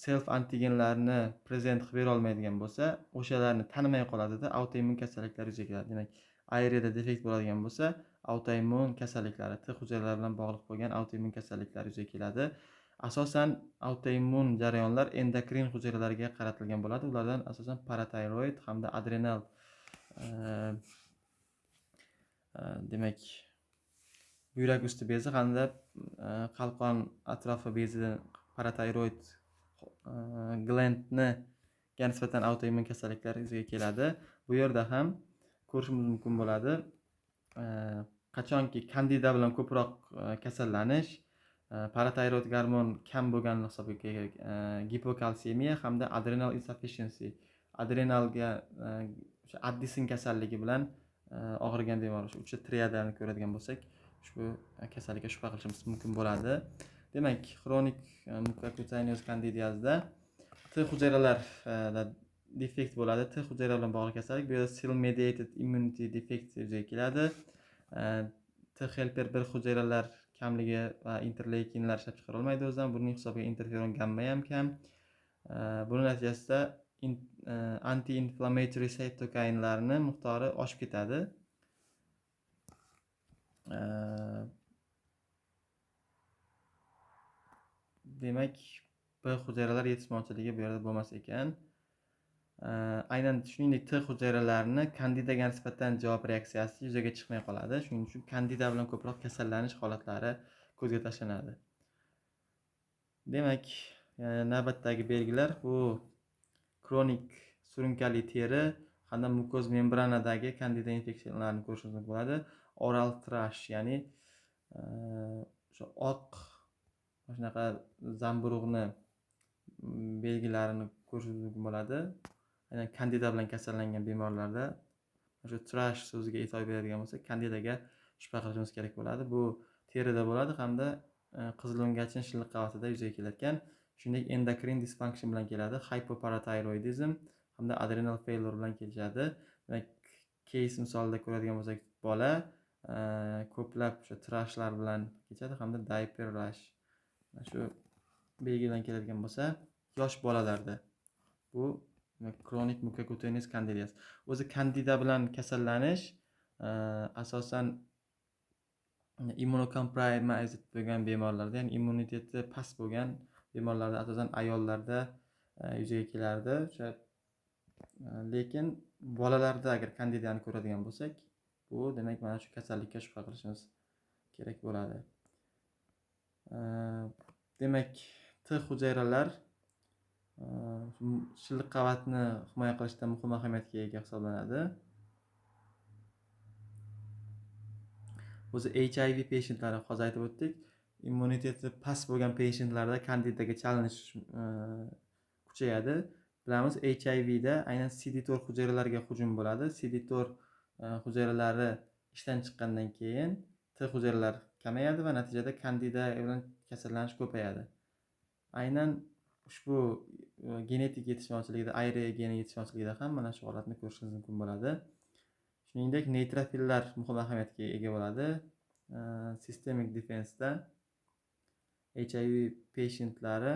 self antigenlarni prezent qilib bera olmaydigan bo'lsa, o'shalarni tanimay qoladida, autoimmun kasalliklar yuzaga keladi. Demak, AIRda defekt bo'ladigan bo'lsa, autoimmun kasalliklari, T hujayralari bilan bog'liq bo'lgan autoimmun kasalliklar yuzaga keladi. Asosan autoimmun jarayonlar endokrin hujayralarga qaratilgan bo'ladi. Ulardan asosan paratayroid hamda adrenal, demak, buyrak usti bezi hamda qalqon atrofi bezi paratayroid glendni nisbatan autoimmun kasalliklar yuzaga keladi. Bu yerda ham ko'rishimiz mumkin bo'ladi. Qachonki kandida bilan ko'proq kasallanish, paratayroid gormon kam bo'lganini hisobga gipokalsemiya hamda adrenal insufficiency, adrenalga o'sha Addison kasalligi bilan og'rigan bemor, o'sha uchta triadani ko'radigan bo'lsak, ushbu kasallikka shubha qilishimiz mumkin bo'ladi. Demak, xronik mukokutaneous kandidiazda T hujayralarda defekt bo'ladi. T hujayra bilan bog'liq kasallik. Bu yerda cell mediated immunity defect yuzaga keladi. T helper 1 hujayralar kamligi va interleykinlar ishlab chiqara olmaydi o'zidan. Buning hisobiga interferon gamma ham kam. Buning natijasida anti-inflammatory cytokinlarni miqdori oshib ketadi. Demak, B hujayralar yetishmovchiligi bu yerda bo'lmas ekan. Aynan shuningdek T hujayralarini kandidaga nisbatan javob reaksiyasi yuzaga chiqmay qoladi. Shuning uchun kandida bilan ko'proq kasallanish holatlari ko'zga tashlanadi. Demak, navbatdagi belgilar bu kronik surunkali teri hamda mukoz membranadagi kandida infeksiyalarini ko'rishimiz mumkin bo'ladi. Oral thrush, ya'ni o'sha oq shunaqa zamburug'ni belgilarini ko'rishimiz mumkin bo'ladi. Aynan kandida bilan kasallangan bemorlarda o'sha thrush so'ziga e'tibor beradigan bo'lsak, kandidaga shubha qilishimiz kerak bo'ladi. Bu terida bo'ladi hamda qizilo'ngachin shilliq qavatida yuzaga kelayotgan, shuningdek endokrin disfunction bilan keladi, hypoparathyroidism hamda adrenal failure bilan kelishadi. Demak, case misolida ko'radigan bo'lsak, bola ko'plab o'sha thrushlar bilan kechadi hamda diaper rash. Mana shu belgi bilan keladigan bo'lsa, yosh bolalarda bu kronik mukokutaneous candidiasis. O'zi kandida bilan kasallanish asosan immunocompromised bo'lgan bemorlarda, ya'ni immuniteti past bo'lgan bemorlarda, asosan ayollarda yuzaga kelardi. O'sha lekin bolalarda agar kandidani ko'radigan bo'lsak, bu demak mana shu kasallikka shubha qilishimiz kerak bo'ladi. Demak, T hujayralar shilliq qavatni himoya qilishda muhim ahamiyatga ega hisoblanadi. O'zi HIV patientlari, hozir aytib o'tdik, immuniteti past bo'lgan patientlarda kandidaga chalinish kuchayadi. Bilamiz, HIVda aynan CD4 hujayralariga hujum bo'ladi. CD4 hujayralari ishdan chiqqandan keyin T hujayralar kamayadi va natijada kandida bilan kasallanish ko'payadi. Aynan ushbu genetik yetishmovchiligida, AIR geni yetishmovchiligida ham mana shu holatni ko'rishingiz mumkin bo'ladi. Shuningdek, neytrofillar muhim ahamiyatga ega bo'ladi. Systemic defense'da HIV patientlari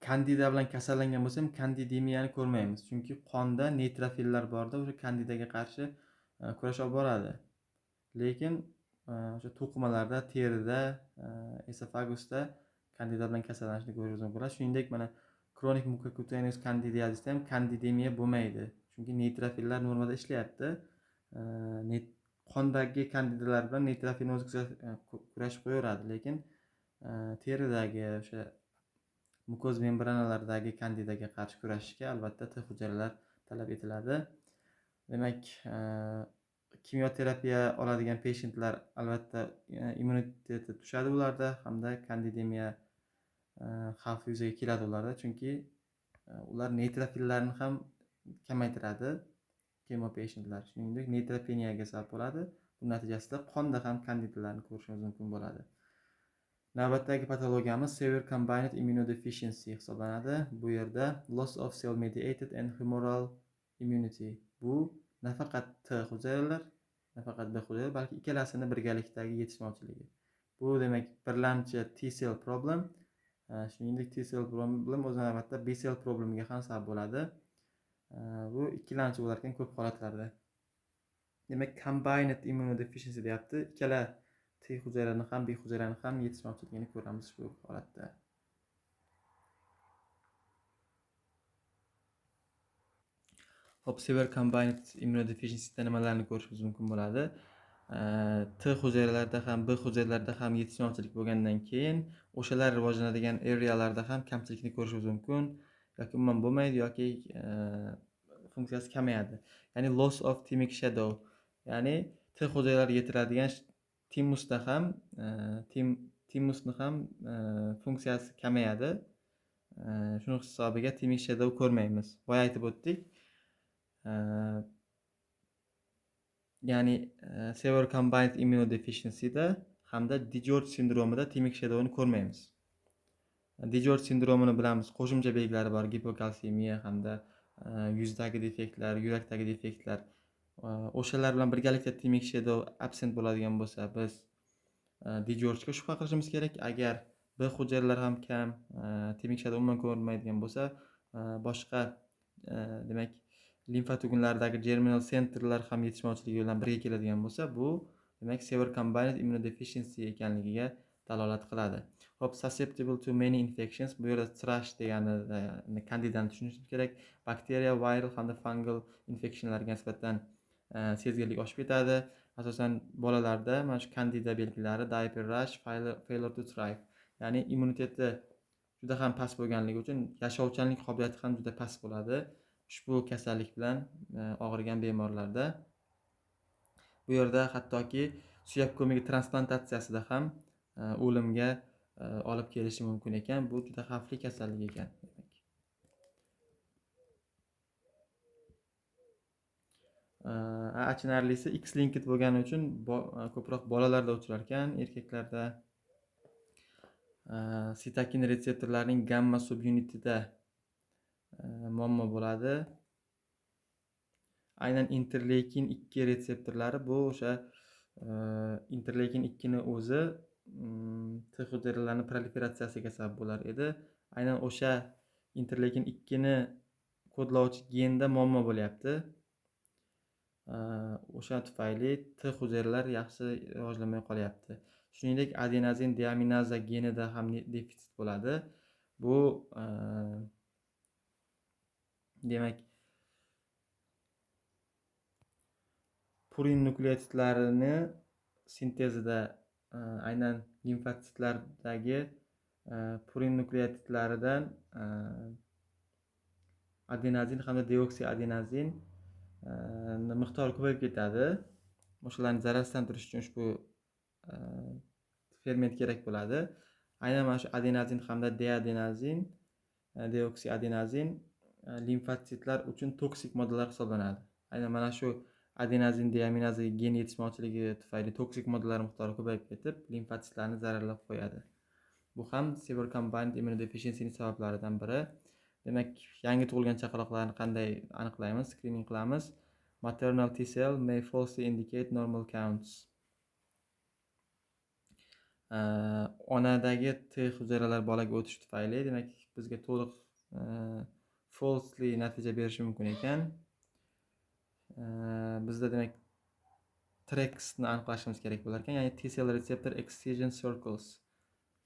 kandida bilan kasallangan bo'lsa ham kandidemiyani ko'rmaymiz. Chunki qonda neytrofillar borda, o'sha kandidaga qarshi kurash olib boradi. Lekin o'sha to'qimalarda, terida, esofagusda kandida bilan kasallanishni ko'rishimiz mumkin bo'ladi. Shuningdek, mana kronik mukokutaneous kandidiazisda ham kandidemiya bo'lmaydi. Chunki neytrofillar normada ishlayapti. Qondagi kandidalar bilan neytrofilni o'zi kurashib qo'yaveradi, lekin teridagi o'sha mukoz membranalardagi kandidaga qarshi kurashishga albatta T hujayralar talab etiladi. Demak, kimyoterapiya oladigan patientlar albatta immuniteti tushadi ularda hamda kandidemiya xavfi yuzaga keladi ularda, chunki ular neytrofillarni ham kamaytiradi kemo patientlar. Shuningdek, neytropeniyaga sabab bo'ladi. Bu natijasida qonda ham kandidalarni ko'rishimiz mumkin bo'ladi. Navbatdagi patologiyamiz severe combined immunodeficiency hisoblanadi. Bu yerda loss of cell mediated and humoral immunity. Bu nafaqat T hujayralar, nafaqat B hujayralar, balki ikkalasini birgalikdagi yetishmovchiligi. Bu demak birlamchi T cell problem, shuningdek T cell problem o'z navbatida B cell problemiga ham sabab bo'ladi. Bu ikkilamchi bo'lar ekan ko'p holatlarda. Demak, combined immunodeficiency deyapti. Ikkala T hujayrani ham, B hujayrani ham yetishmovchiligini ko'ramiz bu holatda. Hop, severe combined immunodeficiency'da nimalarni ko'rishimiz mumkin bo'ladi? T hujayralarida ham, B hujayralarida ham yetishmovchilik bo'lgandan keyin o'shalar rivojlanadigan arealarda ham kamchilikni ko'rishimiz mumkin yoki umuman bo'lmaydi yoki funksiyasi kamayadi. Ya'ni loss of thymic shadow, ya'ni T hujayralari yetiladigan timusda ham, timusni ham funksiyasi kamayadi. Shuni hisobiga thymic shadow ko'rmaymiz. Boya aytib o'tdik. Ya'ni severe combined immunodeficiency'da hamda DiGeorge sindromida thymic shadowni ko'rmaymiz. DiGeorge sindromini bilamiz, qo'shimcha belgilari bor, gipokalsemiya hamda yuzdagi defektlar, yurakdagi defektlar. O'shalar bilan birgalikda thymic shadow absent bo'ladigan bo'lsa, biz DiGeorgega shubha qilishimiz kerak. Agar B hujayralar ham kam, thymic shadow umuman ko'rinmaydigan bo'lsa, boshqa demak limfa tugunlaridagi germinal centerlar ham yetishmovchiligi bilan birga keladigan bo'lsa, bu demak severe combined immunodeficiency ekanligiga dalolat qiladi. Hop, susceptible to many infections, bu yerda thrush degani kandidani tushunishimiz kerak. Bakteriya, viral hamda fungal infectionlarga nisbatan sezgirlik oshib ketadi. Asosan bolalarda mana shu kandida belgilari, diaper rash, failure to thrive, ya'ni immuniteti juda ham past bo'lganligi uchun yashovchanlik qobiliyati ham juda past bo'ladi ushbu kasallik bilan og'rigan bemorlarda. Bu yerda hattoki suyak ko'migi transplantatsiyasida ham o'limga olib kelishi mumkin ekan. Bu juda xavfli kasallik ekan. Achinarlisi X-linked bo'lgani uchun ko'proq bolalarda uchrar ekan, erkaklarda. Sitokin retseptorlarining gamma subunitida muammo bo'ladi. Aynan interleykin 2 retseptorlari, bu o'sha interleykin 2 ni o'zi T hujayralarining proliferatsiyasiga sabab bo'lar edi. Aynan o'sha interleykin 2 ni kodlovchi genda muammo bo'lyapti. O'sha tufayli T hujayralar yaxshi rivojlanmay qolyapti. Shuningdek, adenozin deaminaza genida ham defitsit bo'ladi. Bu demak purin nukleotidlarini sintezida aynan limfotsitlardagi purin nukleotidlaridan adenozin hamda deoksiadenozin miqdori ko'payib ketadi. O'shalarni zararsizlantirish uchun ushbu ferment kerak bo'ladi. Aynan mana shu adenozin hamda deadenozin, deoksiadenozin limfotsitlar uchun toksik moddalar hisoblanadi. Aynan mana shu adenozin deaminaza gen yetishmovchiligi tufayli toksik moddalar miqdori ko'payib ketib, limfotsitlarni zararlab qo'yadi. Bu ham severe combined immunodeficiency'ning sabablaridan biri. Demak, yangi tug'ilgan chaqaloqlarni qanday aniqlaymiz, skrining qilamiz? Maternal T cell may falsely indicate normal counts. Onadagi T hujayralar bolaga o'tishi tufayli, demak, bizga to'liq falsely natija berishi mumkin ekan. Bizda demak TRECsni aniqlashimiz kerak bo'lar ekan, ya'ni T cell receptor excision circles.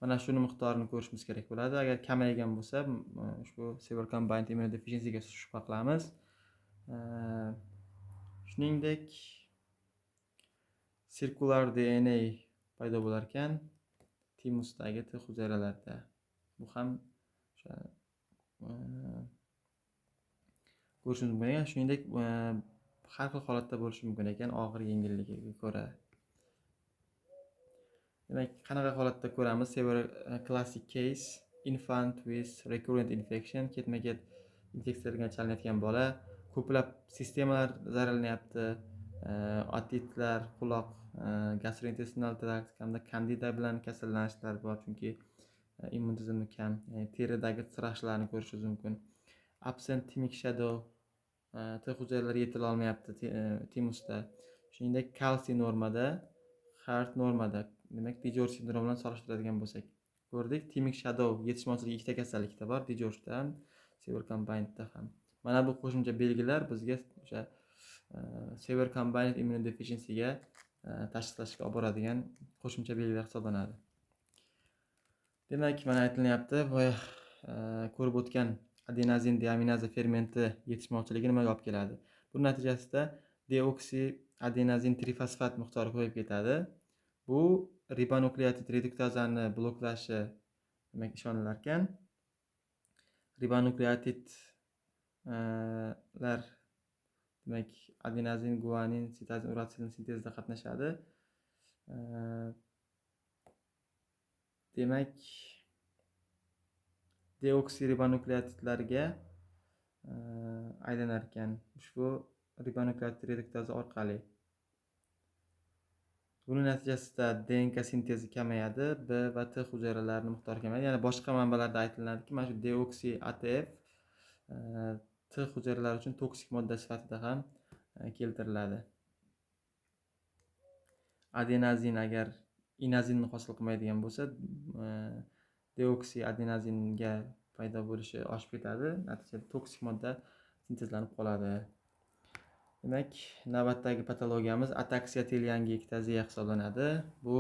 Mana shuni miqdorini ko'rishimiz kerak bo'ladi. Agar kamaygan bo'lsa, ushbu severe combined immunodeficiencyga shubha qilamiz. Shuningdek, circular DNA paydo bo'lar ekan timusdagi T hujayralarda. Bu ham o'sha ko'rishimiz mumkin ekan. Shuningdek, har xil holatda bo'lishi mumkin ekan, og'ir yengilligiga ko'ra. Demak, qanaqa holatda ko'ramiz? Severe classic case, infant with recurrent infection, ketma-ket infeksiyalarga chalinayotgan bola, ko'plab sistemalar zararlanyapti, otitlar, quloq, gastrointestinal trakt hamda kandida bilan kasallanishlar bor, chunki immun tizimi kam, ya'ni teridagi thrush larni ko'rishingiz mumkin. Absent thymic shadow, T hujayralari yetila olmayapti timusda. Shuningdek, kalsiy normada, heart normada. Demak, DiGeorge sindromi bilan solishtiradigan bo'lsak, ko'rdik, thymic shadow yetishmovchiligi ikkita kasallikda bor, DiGeorge'da ham, severe combinedda ham. Mana bu qo'shimcha belgilar bizga o'sha severe combined immunodeficiencyga tashxislashga olib boradigan qo'shimcha belgilar hisoblanadi. Demak, mana aytilyapti, boya ko'rib o'tgan adenozin deaminaza fermenti yetishmovchiligi nimaga olib keladi? Bu natijasida deoksiadenozin trifosfat miqdori ko'payib ketadi. Bu ribonukleotid reduktazani bloklashi, demak, ishonilar ekan. Ribonukleotidlar, demak, adenozin, guanin, sitozin, uratsil sintezida qatnashadi. Demak, deoksiribonukleotidlarga aylanar ekan ushbu ribonukleotid reduktaza orqali. Buning natijasida DNK sintezi kamayadi, B va T hujayralarining miqdori kamayadi. Ya'ni boshqa manbalarda aytiladiki, mana shu deoksi ATF T hujayralari uchun toksik modda sifatida ham keltiriladi. Adenozin agar inozinni hosil qilmaydigan bo'lsa, deoksi adenozinga paydo bo'lishi oshib ketadi. Natijada toksik modda sintezlanib qoladi. Demak, navbatdagi patologiyamiz ataksiya teleangiektaziya hisoblanadi. Bu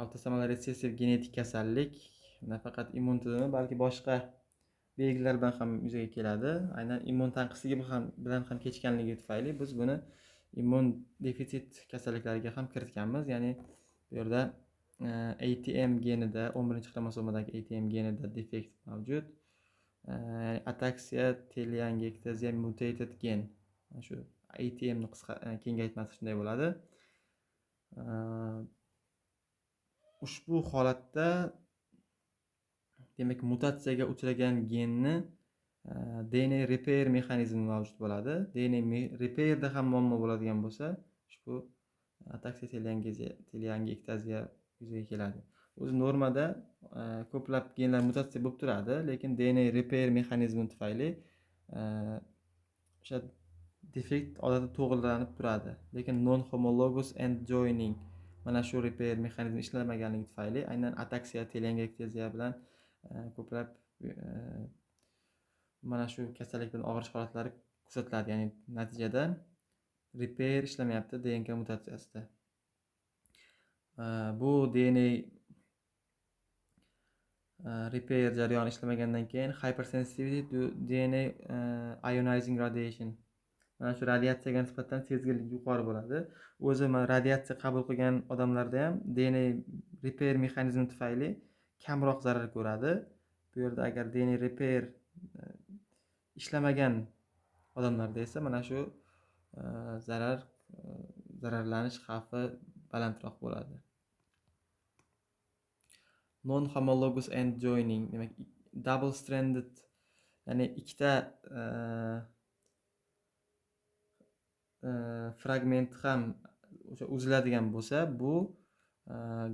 avtosomal retsessiv genetik kasallik, nafaqat immun tizimi, balki boshqa belgilar bilan ham yuzaga keladi. Aynan immun tanqisligi bilan ham kechganligi tufayli biz buni immun defitsit kasalliklariga ham kiritganmiz. Ya'ni bu yerda ATM genida, 11-xromosomadagi ATM genida defekt mavjud. Ya'ni ataksiya teleangiektaziya mutated gen. Shu ATMni qisqa kengaytmasi shunday bo'ladi. Ushbu holatda, demak, mutatsiyaga uchragan genni DNA repair mexanizmi mavjud bo'ladi. DNA repairda ham muammo bo'ladigan bo'lsa, ushbu ataksiya teleangiektaziya yuzaga keladi. O'zi normada ko'plab genlar mutatsiya bo'lib turadi, lekin DNA repair mexanizmi tufayli o'sha defekt odatda to'g'rilanib turadi. Lekin non homologous end joining, mana shu repair mexanizmi ishlamaganligi tufayli aynan ataksiya teleangiektaziya bilan ko'plab mana shu kasallik bilan og'rish holatlari kuzatiladi. Ya'ni natijada repair ishlamayapti DNK mutatsiyasida. Bu DNA repair jarayoni ishlamagandan keyin hypersensitivity to DNA ionizing radiation, mana shu radiatsiyaga nisbatan sezgirlik yuqori bo'ladi. O'zi mana radiatsiya qabul qilgan odamlarda ham DNA repair mexanizmi tufayli kamroq zarar ko'radi. Bu yerda agar DNA repair ishlamagan odamlarda esa mana shu zararlanish xavfi balandroq bo'ladi. Non homologous end joining, demak, double stranded, ya'ni ikkita fragment ham o'sha uziladigan bo'lsa, bu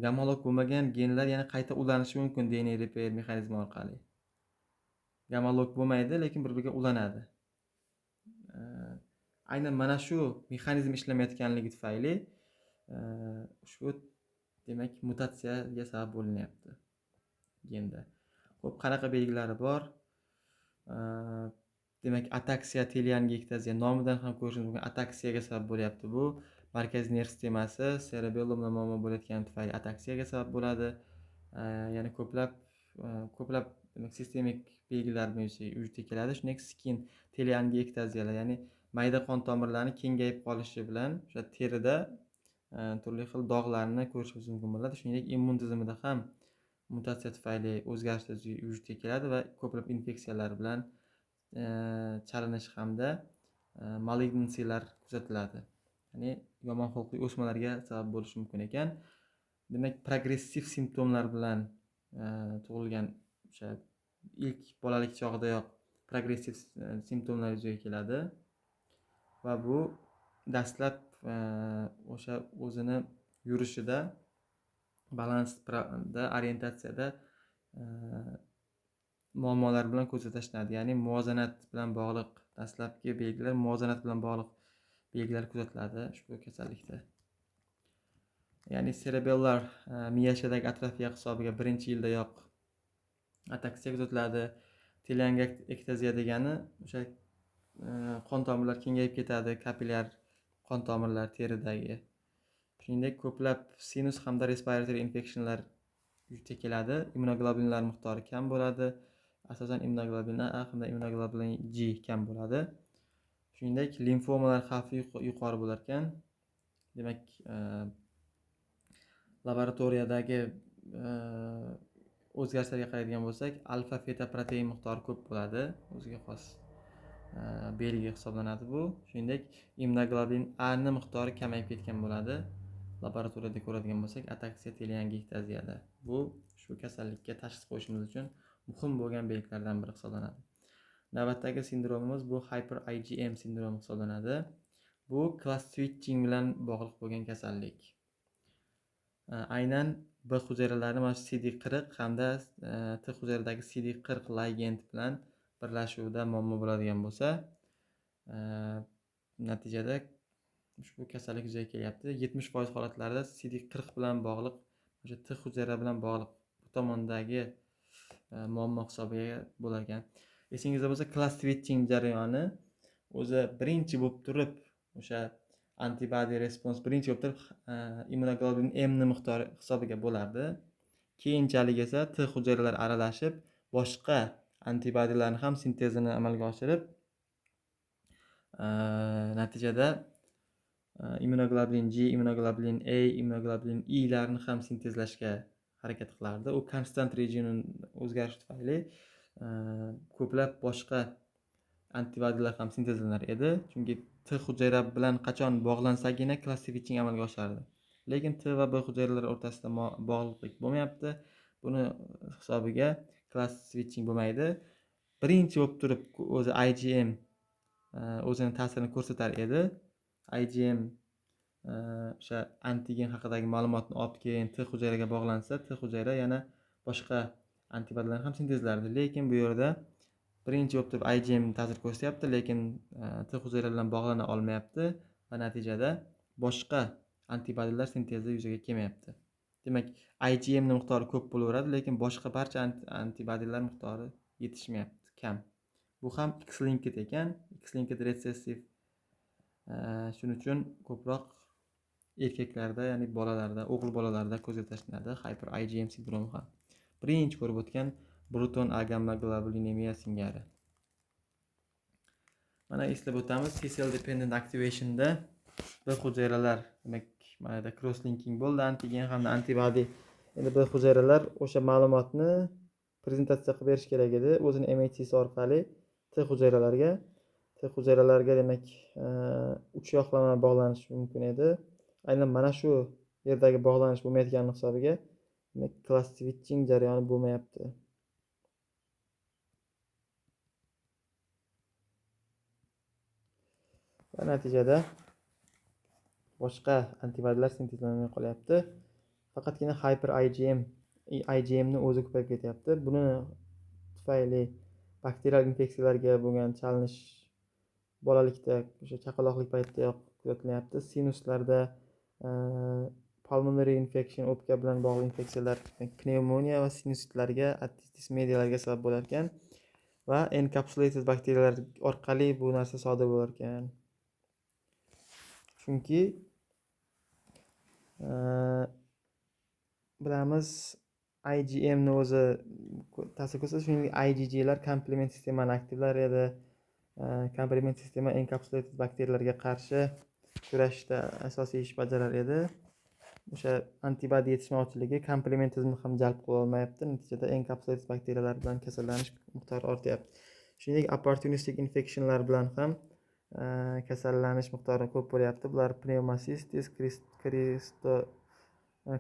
gomolog bo'lmagan genlar yana qayta ulanishi mumkin DNA repair mexanizmi orqali. Gomolog bo'lmaydi, lekin bir-biriga ulanadi. Aynan mana shu mexanizm ishlamayotganligi tufayli ushbu demak mutatsiyaga sabab bo'linyapti genda. Xo'p, qanaqa belgilari bor? Demak, ataksiya, teleangektaziya nomidan ham ko'rishimiz mumkin, ataksiyaga sabab bo'lyapti bu. Markaziy nerv sistemasi cerebellumda muammo bo'layotgani tufayli ataksiyaga sabab bo'ladi. Ya'ni ko'plab demak sistemik belgilar vujudga keladi. Shuningdek, skin teleangiektaziyalar, ya'ni mayda qon tomirlari kengayib qolishi bilan o'sha terida turli xil dog'larni ko'rishimiz mumkin bo'ladi. Shuningdek, immun tizimida ham mutatsiya tufayli o'zgarishlar vujudga keladi va ko'plab infeksiyalar bilan chalinish hamda malignansiyalar kuzatiladi. Ya'ni yomon xulqli o'smalarga sabab bo'lishi mumkin ekan. Demak, progressiv simptomlar bilan tug'ilgan o'sha ilk bolalik chog'idayoq progressiv simptomlar yuzaga keladi va bu dastlab o'sha o'zini yurishida, balansda, orientatsiyada muammolar bilan ko'zga tashlanadi. Ya'ni muvozanat bilan bog'liq dastlabki belgilar, muvozanat bilan bog'liq belgilar kuzatiladi ushbu kasallikda. Ya'ni cerebellar miyachadagi atrofiya hisobiga birinchi yildayoq ataksiya kuzatiladi. Teleangiektaziya degani o'sha qon tomirlar kengayib ketadi, kapillyar qon tomirlar teridagi. Shuningdek, ko'plab sinus hamda respiratory infectionlar vujudga keladi. Immunoglobulinlar miqdori kam bo'ladi. Asosan immunoglobulin A hamda immunoglobulin G kam bo'ladi. Shuningdek, limfomalar xavfi yuqori bo'lar ekan. Demak, laboratoriyadagi o'zgarishlarga qaraydigan bo'lsak, alfa feta protein miqdori ko'p bo'ladi, o'ziga xos belgi hisoblanadi bu. Shuningdek, immunoglobulin A ni miqdori kamayib ketgan bo'ladi. Laboratoriyada ko'radigan bo'lsak, ataksiya teleangiekstaziyada. Bu shu kasallikka tashxis qo'yishimiz uchun muhim bo'lgan belgilardan biri hisoblanadi. Navbatdagi sindromimiz bu hyper IgM sindromi hisoblanadi. Bu class switching bilan bog'liq bo'lgan kasallik. Aynan B hujayralari mana shu CD40 hamda T hujayradagi CD40 ligand bilan birlashuvida muammo bo'ladigan bo'lsa, natijada ushbu kasallik yuzaga kelyapti. 70% holatlarda CD40 bilan bog'liq, o'sha T hujayra bilan bog'liq bu tomondagi muammo hisobiga bo'lar ekan. Esingizda bo'lsa, class switching jarayoni o'zi birinchi bo'lib turib o'sha antibody response birinchi bo'lib turib immunoglobulin M ni miqdori hisobiga bo'lardi. Keyinchalik esa T hujayralari aralashib boshqa antibodylarni ham sintezini amalga oshirib, natijada immunoglobulin G, immunoglobulin A, immunoglobulin E larni ham sintezlashga harakat qilardi. U konstant rejimning o'zgarishi tufayli ko'plab boshqa antibodylar ham sintezlanar edi. Chunki T hujayra bilan qachon bog'lansagina class switching amalga oshardi. Lekin T va B hujayralari o'rtasida bog'liqlik bo'lmayapti. Buni hisobiga class switching bo'lmaydi. Birinchi bo'lib turib o'zi IgM o'zini ta'sirini ko'rsatar edi. IgM o'sha antigen haqidagi ma'lumotni olib keyin T hujayraga bog'lansa, T hujayra yana boshqa antibodylarni ham sintezlardi. Lekin bu yerda birinchi bo'lib turib IgM ta'sir ko'rsatyapti, lekin T hujayra bilan bog'lana olmayapti va natijada boshqa antibodylar sintezi yuzaga kelmayapti. Demak, IgM ning miqdori ko'p bo'laveradi, lekin boshqa barcha antibodylar miqdori yetishmayapti, kam. Bu ham X-linked ekan, X-linked recessive. Shuning uchun ko'proq erkaklarda, ya'ni bolalarda, o'g'il bolalarda ko'zga tashlanadi hyper IgM sindromi ham. Birinchi ko'rib o'tgan Bruton agammaglobulinemiya singari. Mana eslab o'tamiz, T cell dependent activationda B hujayralar, demak, mana yerda cross linking bo'ldi, antigen hamda antibody. Endi B hujayralar o'sha ma'lumotni prezentatsiya qilib berish kerak edi, o'zini MHC orqali T hujayralarga. T hujayralarga demak, uch yoqlama bog'lanish mumkin edi. Aynan mana shu yerdagi bog'lanish bo'lmayotgani hisobiga demak class switching jarayoni bo'lmayapti. Va natijada boshqa antibodylar sintezlanmay qolyapti. Faqatgina hyper IgM, IgM ni o'zi ko'payib ketyapti. Buni tufayli Bakterial infeksiyalarga bo'lgan chalinish bolalikda, o'sha chaqaloqlik paytidayoq kuzatilyapti. Sinuslarda pulmonary infection, o'pka bilan bog'liq infeksiyalar, pnevmoniya va sinusitlarga, otitis medialarga sabab bo'lar ekan va encapsulated bakteriyalar orqali bu narsa sodir bo'lar ekan. Chunki bilamiz, IgMni o'zi ta'sir ko'rsatadi, shuningdek IgGlar komplement sistemani aktivlar edi. Komplement sistema encapsulated bakteriyalarga qarshi kurashishda asosiy ish bajarar edi. O'sha antibody yetishmovchiligi komplement tizimini ham jalb qila olmayapti, natijada encapsulated bakteriyalar bilan kasallanish miqdori ortyapti. Shuningdek, opportunistik infectionlar bilan ham kasallanish miqdori ko'p bo'lyapti. Bular pneumocystis,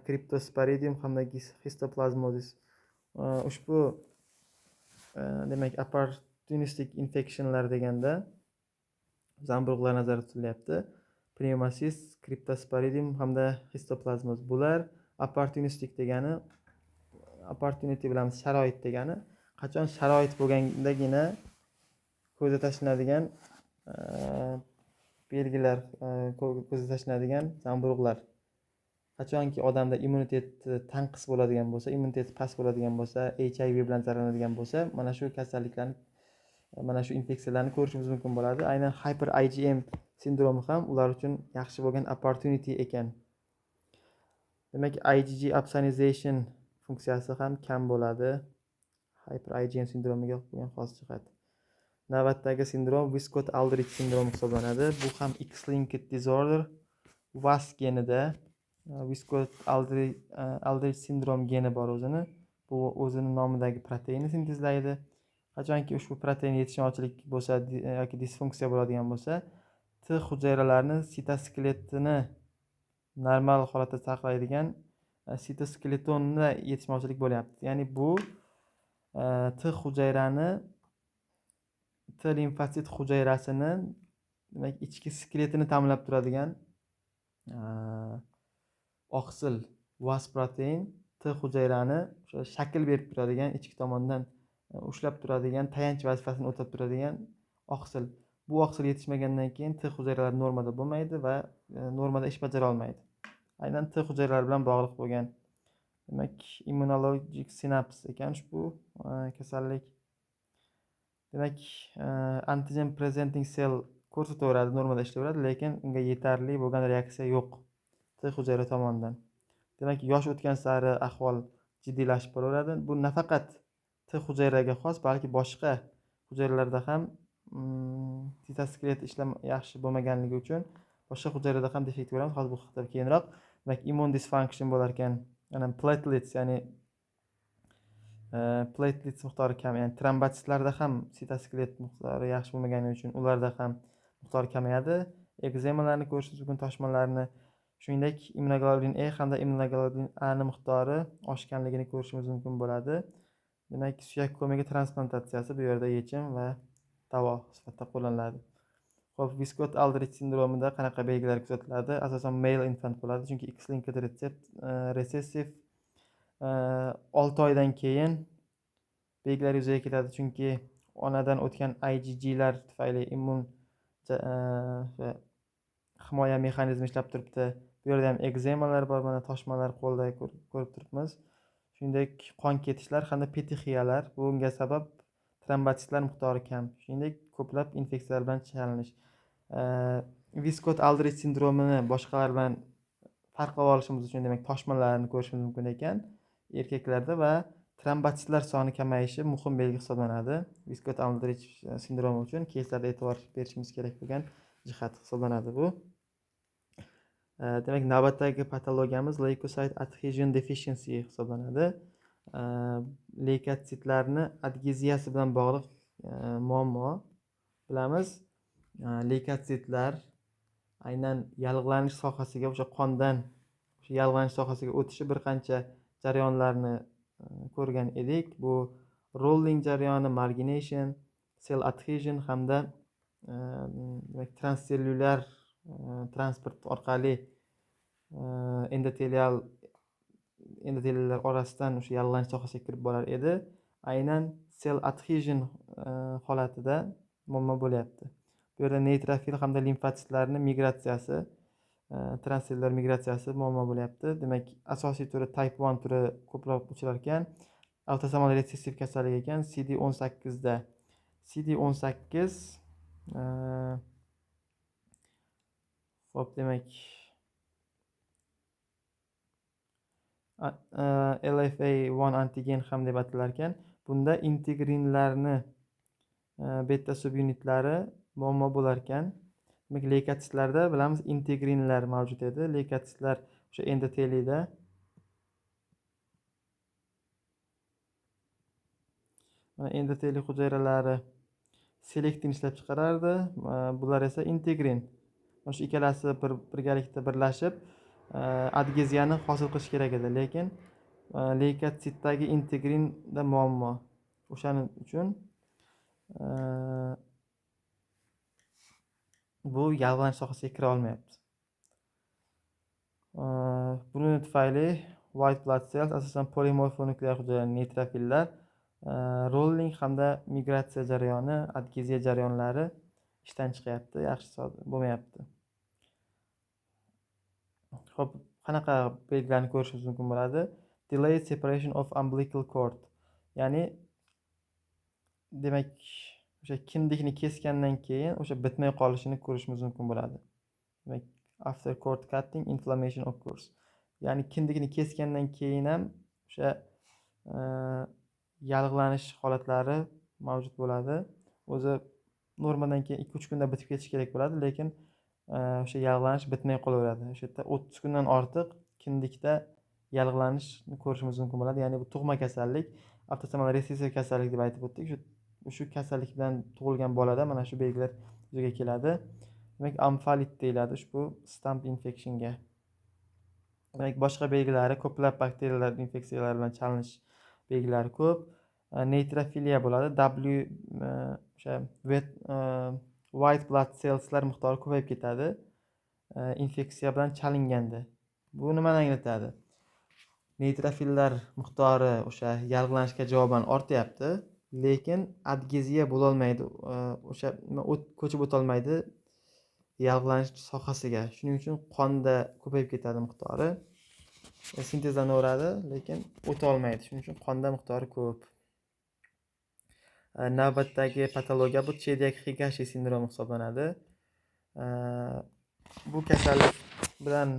cryptosporidium hamda histoplasmosis. Ushbu demak, opportunistik infectionlar deganda zamburug'lar nazarda tutilyapti. Pneumocystis, cryptosporidium hamda histoplasmoz. Bular opportunistik degani, opportunity bilamiz, sharoit degani. Qachon sharoit bo'lgandagina ko'zga tashlanadigan belgilar, ko'zga tashlanadigan zamburug'lar. Qachonki odamda immunitet tanqis bo'ladigan bo'lsa, immuniteti past bo'ladigan bo'lsa, HIV bilan zararlanadigan bo'lsa, mana shu kasalliklarni, mana shu infeksiyalarni ko'rishimiz mumkin bo'ladi. Aynan hyper IgM sindromi ham ular uchun yaxshi bo'lgan opportunity ekan. Demak, IgG opsonization funksiyasi ham kam bo'ladi. Hyper IgM sindromiga bo'lgan xos jihat. Navbatdagi sindrom Wiskott Aldrich sindromi hisoblanadi. Bu ham X-linked disorder, WAS genida Wiskott Aldrich sindrom geni bor o'zini. Bu o'zini nomidagi proteinni sintezlaydi. Qachonki ushbu protein yetishmovchilik bo'lsa yoki disfunksiya bo'ladigan bo'lsa, T hujayralarini sitoskeletini normal holatda saqlaydigan sitoskeletonni yetishmovchilik bo'lyapti. Ya'ni bu T hujayrani, T limfotsit hujayrasini, demak, ichki skeletini ta'minlab turadigan oqsil WAS protein T hujayrani o'sha shakl berib turadigan, ichki tomondan ushlab turadigan, tayanch vazifasini o'tab turadigan oqsil. Bu oqsil yetishmagandan keyin T hujayralari normada bo'lmaydi va normada ish bajara olmaydi. Aynan T hujayralari bilan bog'liq bo'lgan, demak, immunologik sinaps ekan ushbu kasallik. Demak, antigen presenting cell ko'rsataveradi, normada ishlayveradi, lekin unga yetarli bo'lgan reaksiya yo'q T hujayra tomonidan. Demak, yosh o'tgan sari ahvol jiddiylashib boraveradi. Bu nafaqat T hujayraga xos, balki boshqa hujayralarda ham sitoskelet yaxshi bo'lmaganligi uchun boshqa hujayrada ham defekt ko'ramiz. Hozir bu haqida keyinroq. Demak, immune dysfunction bo'lar ekan. Yana platelets, ya'ni platelets miqdori kam, ya'ni trombotsitlarda ham sitoskelet miqdori yaxshi bo'lmagani uchun ularda ham miqdori kamayadi. Ekzemalarni ko'rishingiz mumkin, toshmalarni. Shuningdek, immunoglobulin E hamda immunoglobulin A ni miqdori oshganligini ko'rishimiz mumkin bo'ladi. Demak, suyak ko'migi transplantatsiyasi bu yerda yechim va davo sifatida qo'llaniladi. Xo'p, Wiskott Aldrich sindromida qanaqa belgilar kuzatiladi? Asosan male infant bo'ladi, chunki X-linked recessive. 6 oydan keyin belgilar yuzaga keladi, chunki onadan o'tgan IgGlar tufayli immun himoya mexanizmi ishlab turibdi. Bu yerda ham ekzemalar bor, mana toshmalar qo'lda ko'rib turibmiz. Shuningdek, qon ketishlar hamda petexiyalar, bunga sabab trombotsitlar miqdori kam. Shuningdek, ko'plab infeksiyalar bilan chalinish. Wiskott Aldrich sindromini boshqalar bilan farqlab olishimiz uchun, demak, toshmalarni ko'rishimiz mumkin ekan erkaklarda va trombotsitlar soni kamayishi muhim belgi hisoblanadi. Wiskott Aldrich sindromi uchun keyslarda e'tibor berishimiz kerak bo'lgan jihat hisoblanadi bu. Demak, navbatdagi patologiyamiz leukocyte adhesion deficiency hisoblanadi. Leykotsitlarni adgeziyasi bilan bog'liq muammo bilamiz. Leykotsitlar aynan yallig'lanish sohasiga, o'sha qondan o'sha yallig'lanish sohasiga o'tishi bir qancha jarayonlarni ko'rgan edik. Bu rolling jarayoni, margination, cell adhesion hamda demak, transsellyulyar transport orqali endoteliallar orasidan o'sha yallig'lanish sohasiga kirib borar edi. Aynan cell adhesion holatida muammo bo'lyapti. Bu yerda neytrofil hamda limfotsitlarning migratsiyasi, transsellyular migratsiyasi muammo bo'lyapti. Demak, asosiy turi type 1 turi ko'proq uchrar ekan. Autosomal retsessiv kasallik ekan. CD18 da CD18 xo'p, demak LFA1 antigen ham deb atalar ekan. Bunda integrinlarni beta subunitlari muammo bo'lar ekan. Demak, leykotsitlarda bilamiz integrinlar mavjud edi. Leykotsitlar o'sha endoteliyda mana endoteliy hujayralari selektin ishlab chiqarardi. Bular esa integrin. Mana shu ikkalasi birgalikda birlashib adgeziyani hosil qilish kerak edi, lekin leykotsitdagi integrinda muammo. O'shaning uchun bu yallig'lanish sohasiga kira olmayapti. Buning tufayli white blood cells, asosan polimorfonuklear hujayralar, neytrofillar, rolling hamda migratsiya jarayoni, adgeziya jarayonlari ishdan chiqyapti, yaxshi bo'lmayapti. Xo'p, qanaqa belgilarni ko'rishimiz mumkin bo'ladi? Delayed separation of umbilical cord. Ya'ni demak, o'sha kindikni kesgandan keyin o'sha bitmay qolishini ko'rishimiz mumkin bo'ladi. Demak, after cord cutting inflammation occurs. Ya'ni kindikni kesgandan keyin ham o'sha yallig'lanish holatlari mavjud bo'ladi. O'zi normadan keyin 2-3 kunda bitib ketishi kerak bo'ladi, lekin o'sha yallig'lanish bitmay qolaveradi. O'sha yerda 30 kundan ortiq kindikda yallig'lanishni ko'rishimiz mumkin bo'ladi. Ya'ni bu tug'ma kasallik, avtosomal retsessiv kasallik deb aytib o'tdik. Shu kasallik bilan tug'ilgan bolada mana shu belgilar yuzaga keladi. Demak, amfalit deyiladi ushbu stamp infectionga. Demak, boshqa belgilari ko'plab bakteriyalar infeksiyalari bilan chalinish belgilari ko'p. Neytrofiliya bo'ladi. W o'sha white blood cellslar miqdori ko'payib ketadi infeksiya bilan chalinganda. Bu nimani anglatadi? Neytrofillar miqdori o'sha yallig'lanishga javoban ortyapti, lekin adgeziya bo'lolmaydi, o'sha ko'chib o'tolmaydi yallig'lanish sohasiga. Shuning uchun qonda ko'payib ketadi miqdori. Sintezlanaveradi, lekin o'ta olmaydi. Shuning uchun qonda miqdori ko'p. Navbatdagi patologiya bu Chediak-Higashi sindromi hisoblanadi. Bu kasallik bilan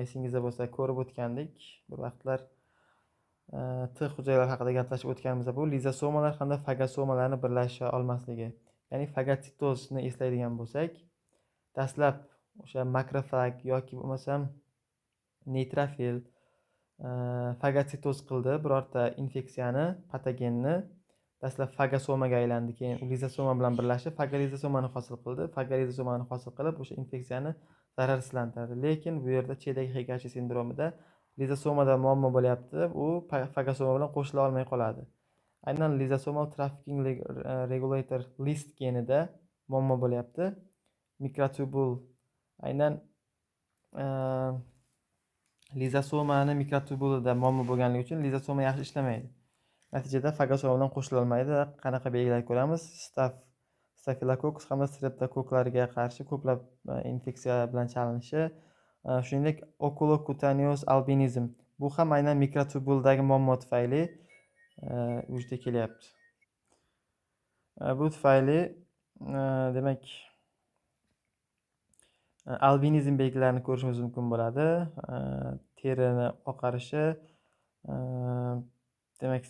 esingizda bo'lsa ko'rib o'tgandik. Bir vaqtlar T hujayralari haqida gaplashib o'tganimizda bu lizosomalar hamda fagosomalarni birlasha olmasligi. Ya'ni fagotsitozni eslaydigan bo'lsak, dastlab o'sha makrofag yoki bo'lmasam neytrofil fagotsitoz qildi birorta infeksiyani, patogenni. Dastlab fagosomaga aylandi, keyin lizosoma bilan birlashib fagolizosomani hosil qildi. Fagolizosomani hosil qilib o'sha infeksiyani zararsizlantirdi. Lekin bu yerda Chediak-Higashi sindromida lizosomada muammo bo'lyapti, u fagosoma bilan qo'shila olmay qoladi. Aynan lizosomal trafficking regulator list genida muammo bo'lyapti. Mikrotubul aynan lizosomani mikrotubulida muammo bo'lganligi uchun lizosoma yaxshi ishlamaydi. Natijada fagosoma bilan qo'shila olmaydi. Qanaqa belgilar ko'ramiz? Stafilokokkus hamda streptokoklarga qarshi ko'plab infeksiya bilan chalinishi, shuningdek okulokutaneous albinizm. Bu ham aynan mikrotubuldagi muammo tufayli vujudga kelyapti. Bu tufayli demak albinizm belgilarini ko'rishimiz mumkin bo'ladi. Terini oqarishi, demak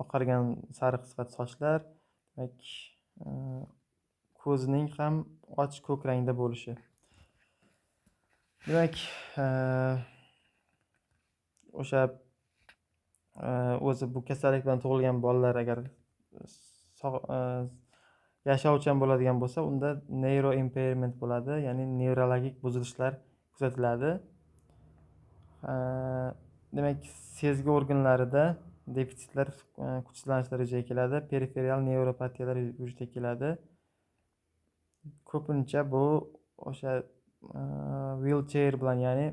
oqargan sariq sifat sochlar, demak ko'zning ham och ko'k rangda bo'lishi. Demak, o'sha o'zi bu kasallik bilan tug'ilgan bolalar agar yashovchan bo'ladigan bo'lsa, unda neuroimpairment bo'ladi, ya'ni nevrologik buzilishlar kuzatiladi. Demak, sezgi organlarida defitsitlar, kuchsizlanishlar yuzaga keladi, periferial nevropatiyalar vujudga keladi. Ko'pincha bu o'sha wheelchair bilan, ya'ni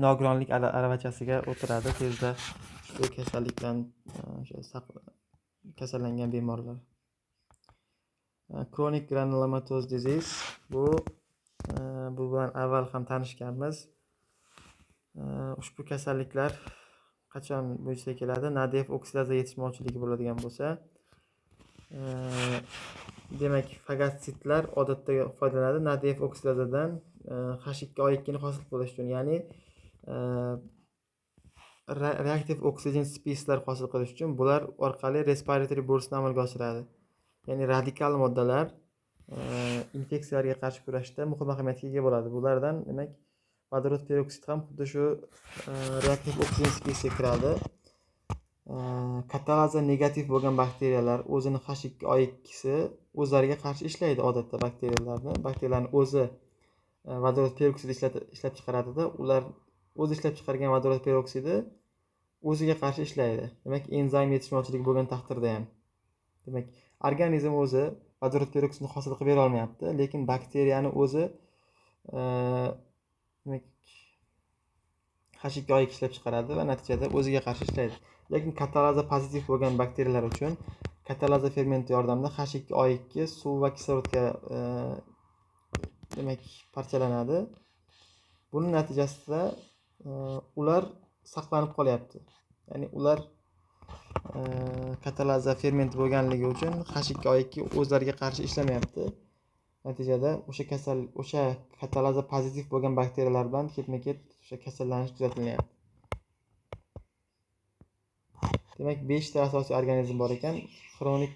nogironlik aravachasiga o'tiradi tezda ushbu kasallik bilan O'sha kasallangan bemorlar. Chronic granulomatous disease, bu bilan avval ham tanishganmiz. Ushbu kasalliklar qachon vujudga keladi? NADF oksidaza yetishmovchiligi bo'ladigan bo'lsa, demak fagotsitlar odatda foydalanadi NADF oksidazadan H2O2 ni hosil qilish uchun, ya'ni reaktiv oksigen speslar hosil qilish uchun bular orqali respiratory burstni amalga oshiradi. Ya'ni radikal moddalar infeksiyalarga qarshi kurashda muhim ahamiyatga ega bo'ladi. Bulardan demak vodorod peroksid ham xuddi shu reaktiv oksigen spesiga kiradi. Katalaza negativ bo'lgan bakteriyalar o'zini H2O2si o'zlariga qarshi ishlaydi odatda bakteriyalarni. Bakteriyalarni o'zi vodorod peroksid ishlab chiqaradida, ular o'zi ishlab chiqargan vodorod peroksidi o'ziga qarshi ishlaydi. Demak, enzim yetishmovchiligi bo'lgan taqdirda ham. Demak, organizm o'zi vodorod peroksidni hosil qilib bera olmayapti, lekin bakteriyani o'zi demak H2O2 ishlab chiqaradi va natijada o'ziga qarshi ishlaydi. Lekin katalaza pozitiv bo'lgan bakteriyalar uchun katalaza fermenti yordamida H2O2 suv va kislorodga demak parchalanadi. Buning natijasida ular saqlanib qolyapti. Ya'ni ular katalaza fermenti bo'lganligi uchun H2O2 o'zlariga qarshi ishlamayapti. Natijada o'sha katalaza pozitiv bo'lgan bakteriyalar bilan ketma-ket o'sha kasallanish kuzatilyapti. Demak, 5 ta asosiy organizm bor ekan. Xronik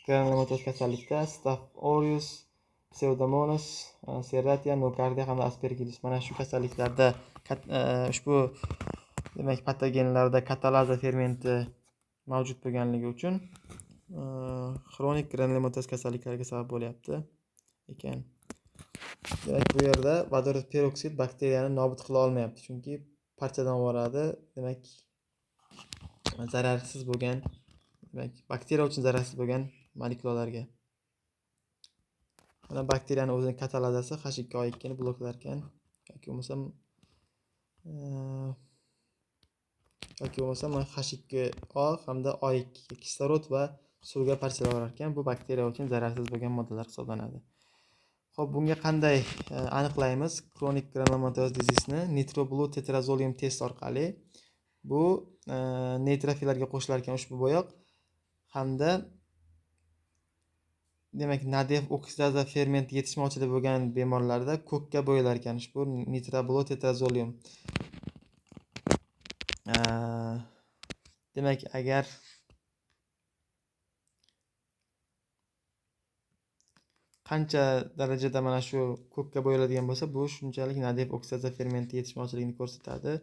granulomatoz kasallikda Staph aureus, Pseudomonas, Serratia, Nocardia hamda Aspergillus. Mana shu kasalliklarda ushbu demak patogenlarda katalaza fermenti mavjud bo'lganligi uchun xronik granulomatoz kasalliklariga sabab bo'lyapti ekan. Demak, bu yerda vodorod peroksid bakteriyani nobud qila olmayapti, chunki parchadan yuboradi. Demak, zararsiz bo'lgan, demak bakteriya uchun zararsiz bo'lgan molekulalarga. Mana bakteriyani o'zining katalazasi H2O2 ni bloklar ekan yoki bo'lmasam H2O hamda O2 kislorod va suvga parchalab yuborar ekan. Bu bakteriya uchun zararsiz bo'lgan moddalar hisoblanadi. Xo'p, bunga qanday aniqlaymiz Chronic granulomatous disease-ni? Nitroblue tetrazolium test orqali. Bu neytrofillarga qo'shilar ekan ushbu bo'yoq hamda demak NADF oksidaza fermenti yetishmovchiligi bo'lgan bemorlarda ko'kka bo'yalar ekan ushbu nitroblue tetrazolium. Demak, agar qancha darajada mana shu ko'kka bo'yaladigan bo'lsa, bu shunchalik NADF oksidaza fermenti yetishmovchiligini ko'rsatadi.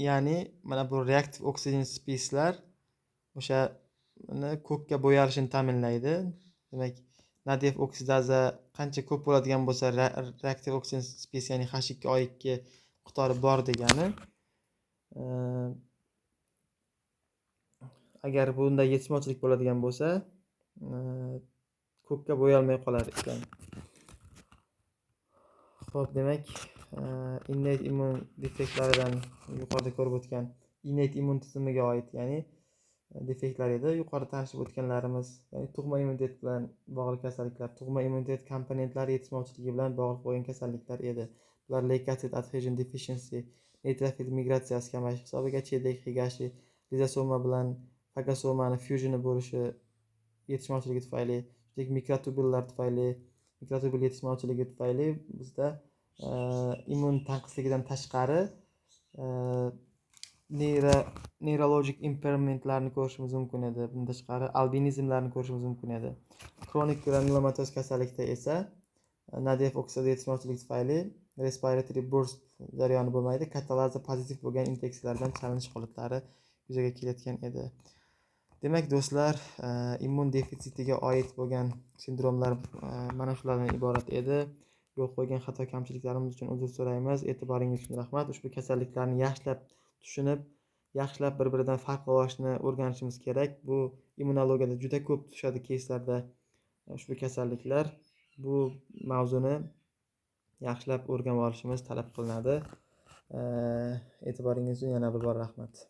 Ya'ni mana bu reaktiv oksigen speslar o'sha ko'kka bo'yalishini ta'minlaydi. Demak, NADF oksidaza qancha ko'p bo'ladigan bo'lsa, reaktiv oksigen spes, ya'ni H2O2 miqdori bor degani. Agar bunda yetishmovchilik bo'ladigan bo'lsa, ko'kka bo'yalmay qolar ekan. Xo'p, demak, innate immun defektlaridan yuqorida ko'rib o'tgan innate immun tizimiga oid, ya'ni defektlar edi. Yuqorida tanishib o'tganlarimiz, ya'ni tug'ma immunitet bilan bog'liq kasalliklar, tug'ma immunitet komponentlari yetishmovchiligi bilan bog'liq bo'lgan kasalliklar edi. Bular leukosit adhesion deficiency, neytrofil migratsiyasi kamayishi hisobiga, Chedek Higashi, lizosoma bilan fagosomani fusioni bo'lishi yetishmovchiligi tufayli, shuningdek mikrotubullar tufayli, mikrotubul yetishmovchiligi tufayli bizda immun tanqisligidan tashqari neurologik impairmentlarni ko'rishimiz mumkin edi. Bundan tashqari albinizmlarni ko'rishimiz mumkin edi. Xronik granulomatoz kasallikda esa NADF oksidaza yetishmovchiligi tufayli respiratory burst jarayoni bo'lmaydi, katalaza pozitiv bo'lgan infeksiyalardan chalinish holatlari yuzaga kelayotgan edi. Demak, do'stlar, immun defitsitiga oid bo'lgan sindromlar mana shulardan iborat edi. Yo'l qo'ygan xato kamchiliklarimiz uchun uzr so'raymiz. E'tiboringiz uchun rahmat. Ushbu kasalliklarni yaxshilab tushunib, yaxshilab bir-biridan farqlab olishni o'rganishimiz kerak. Bu immunologiyada juda ko'p tushadi keyslarda ushbu kasalliklar. Bu mavzuni yaxshilab o'rganib olishimiz talab qilinadi. E'tiboringiz uchun yana bir bor rahmat.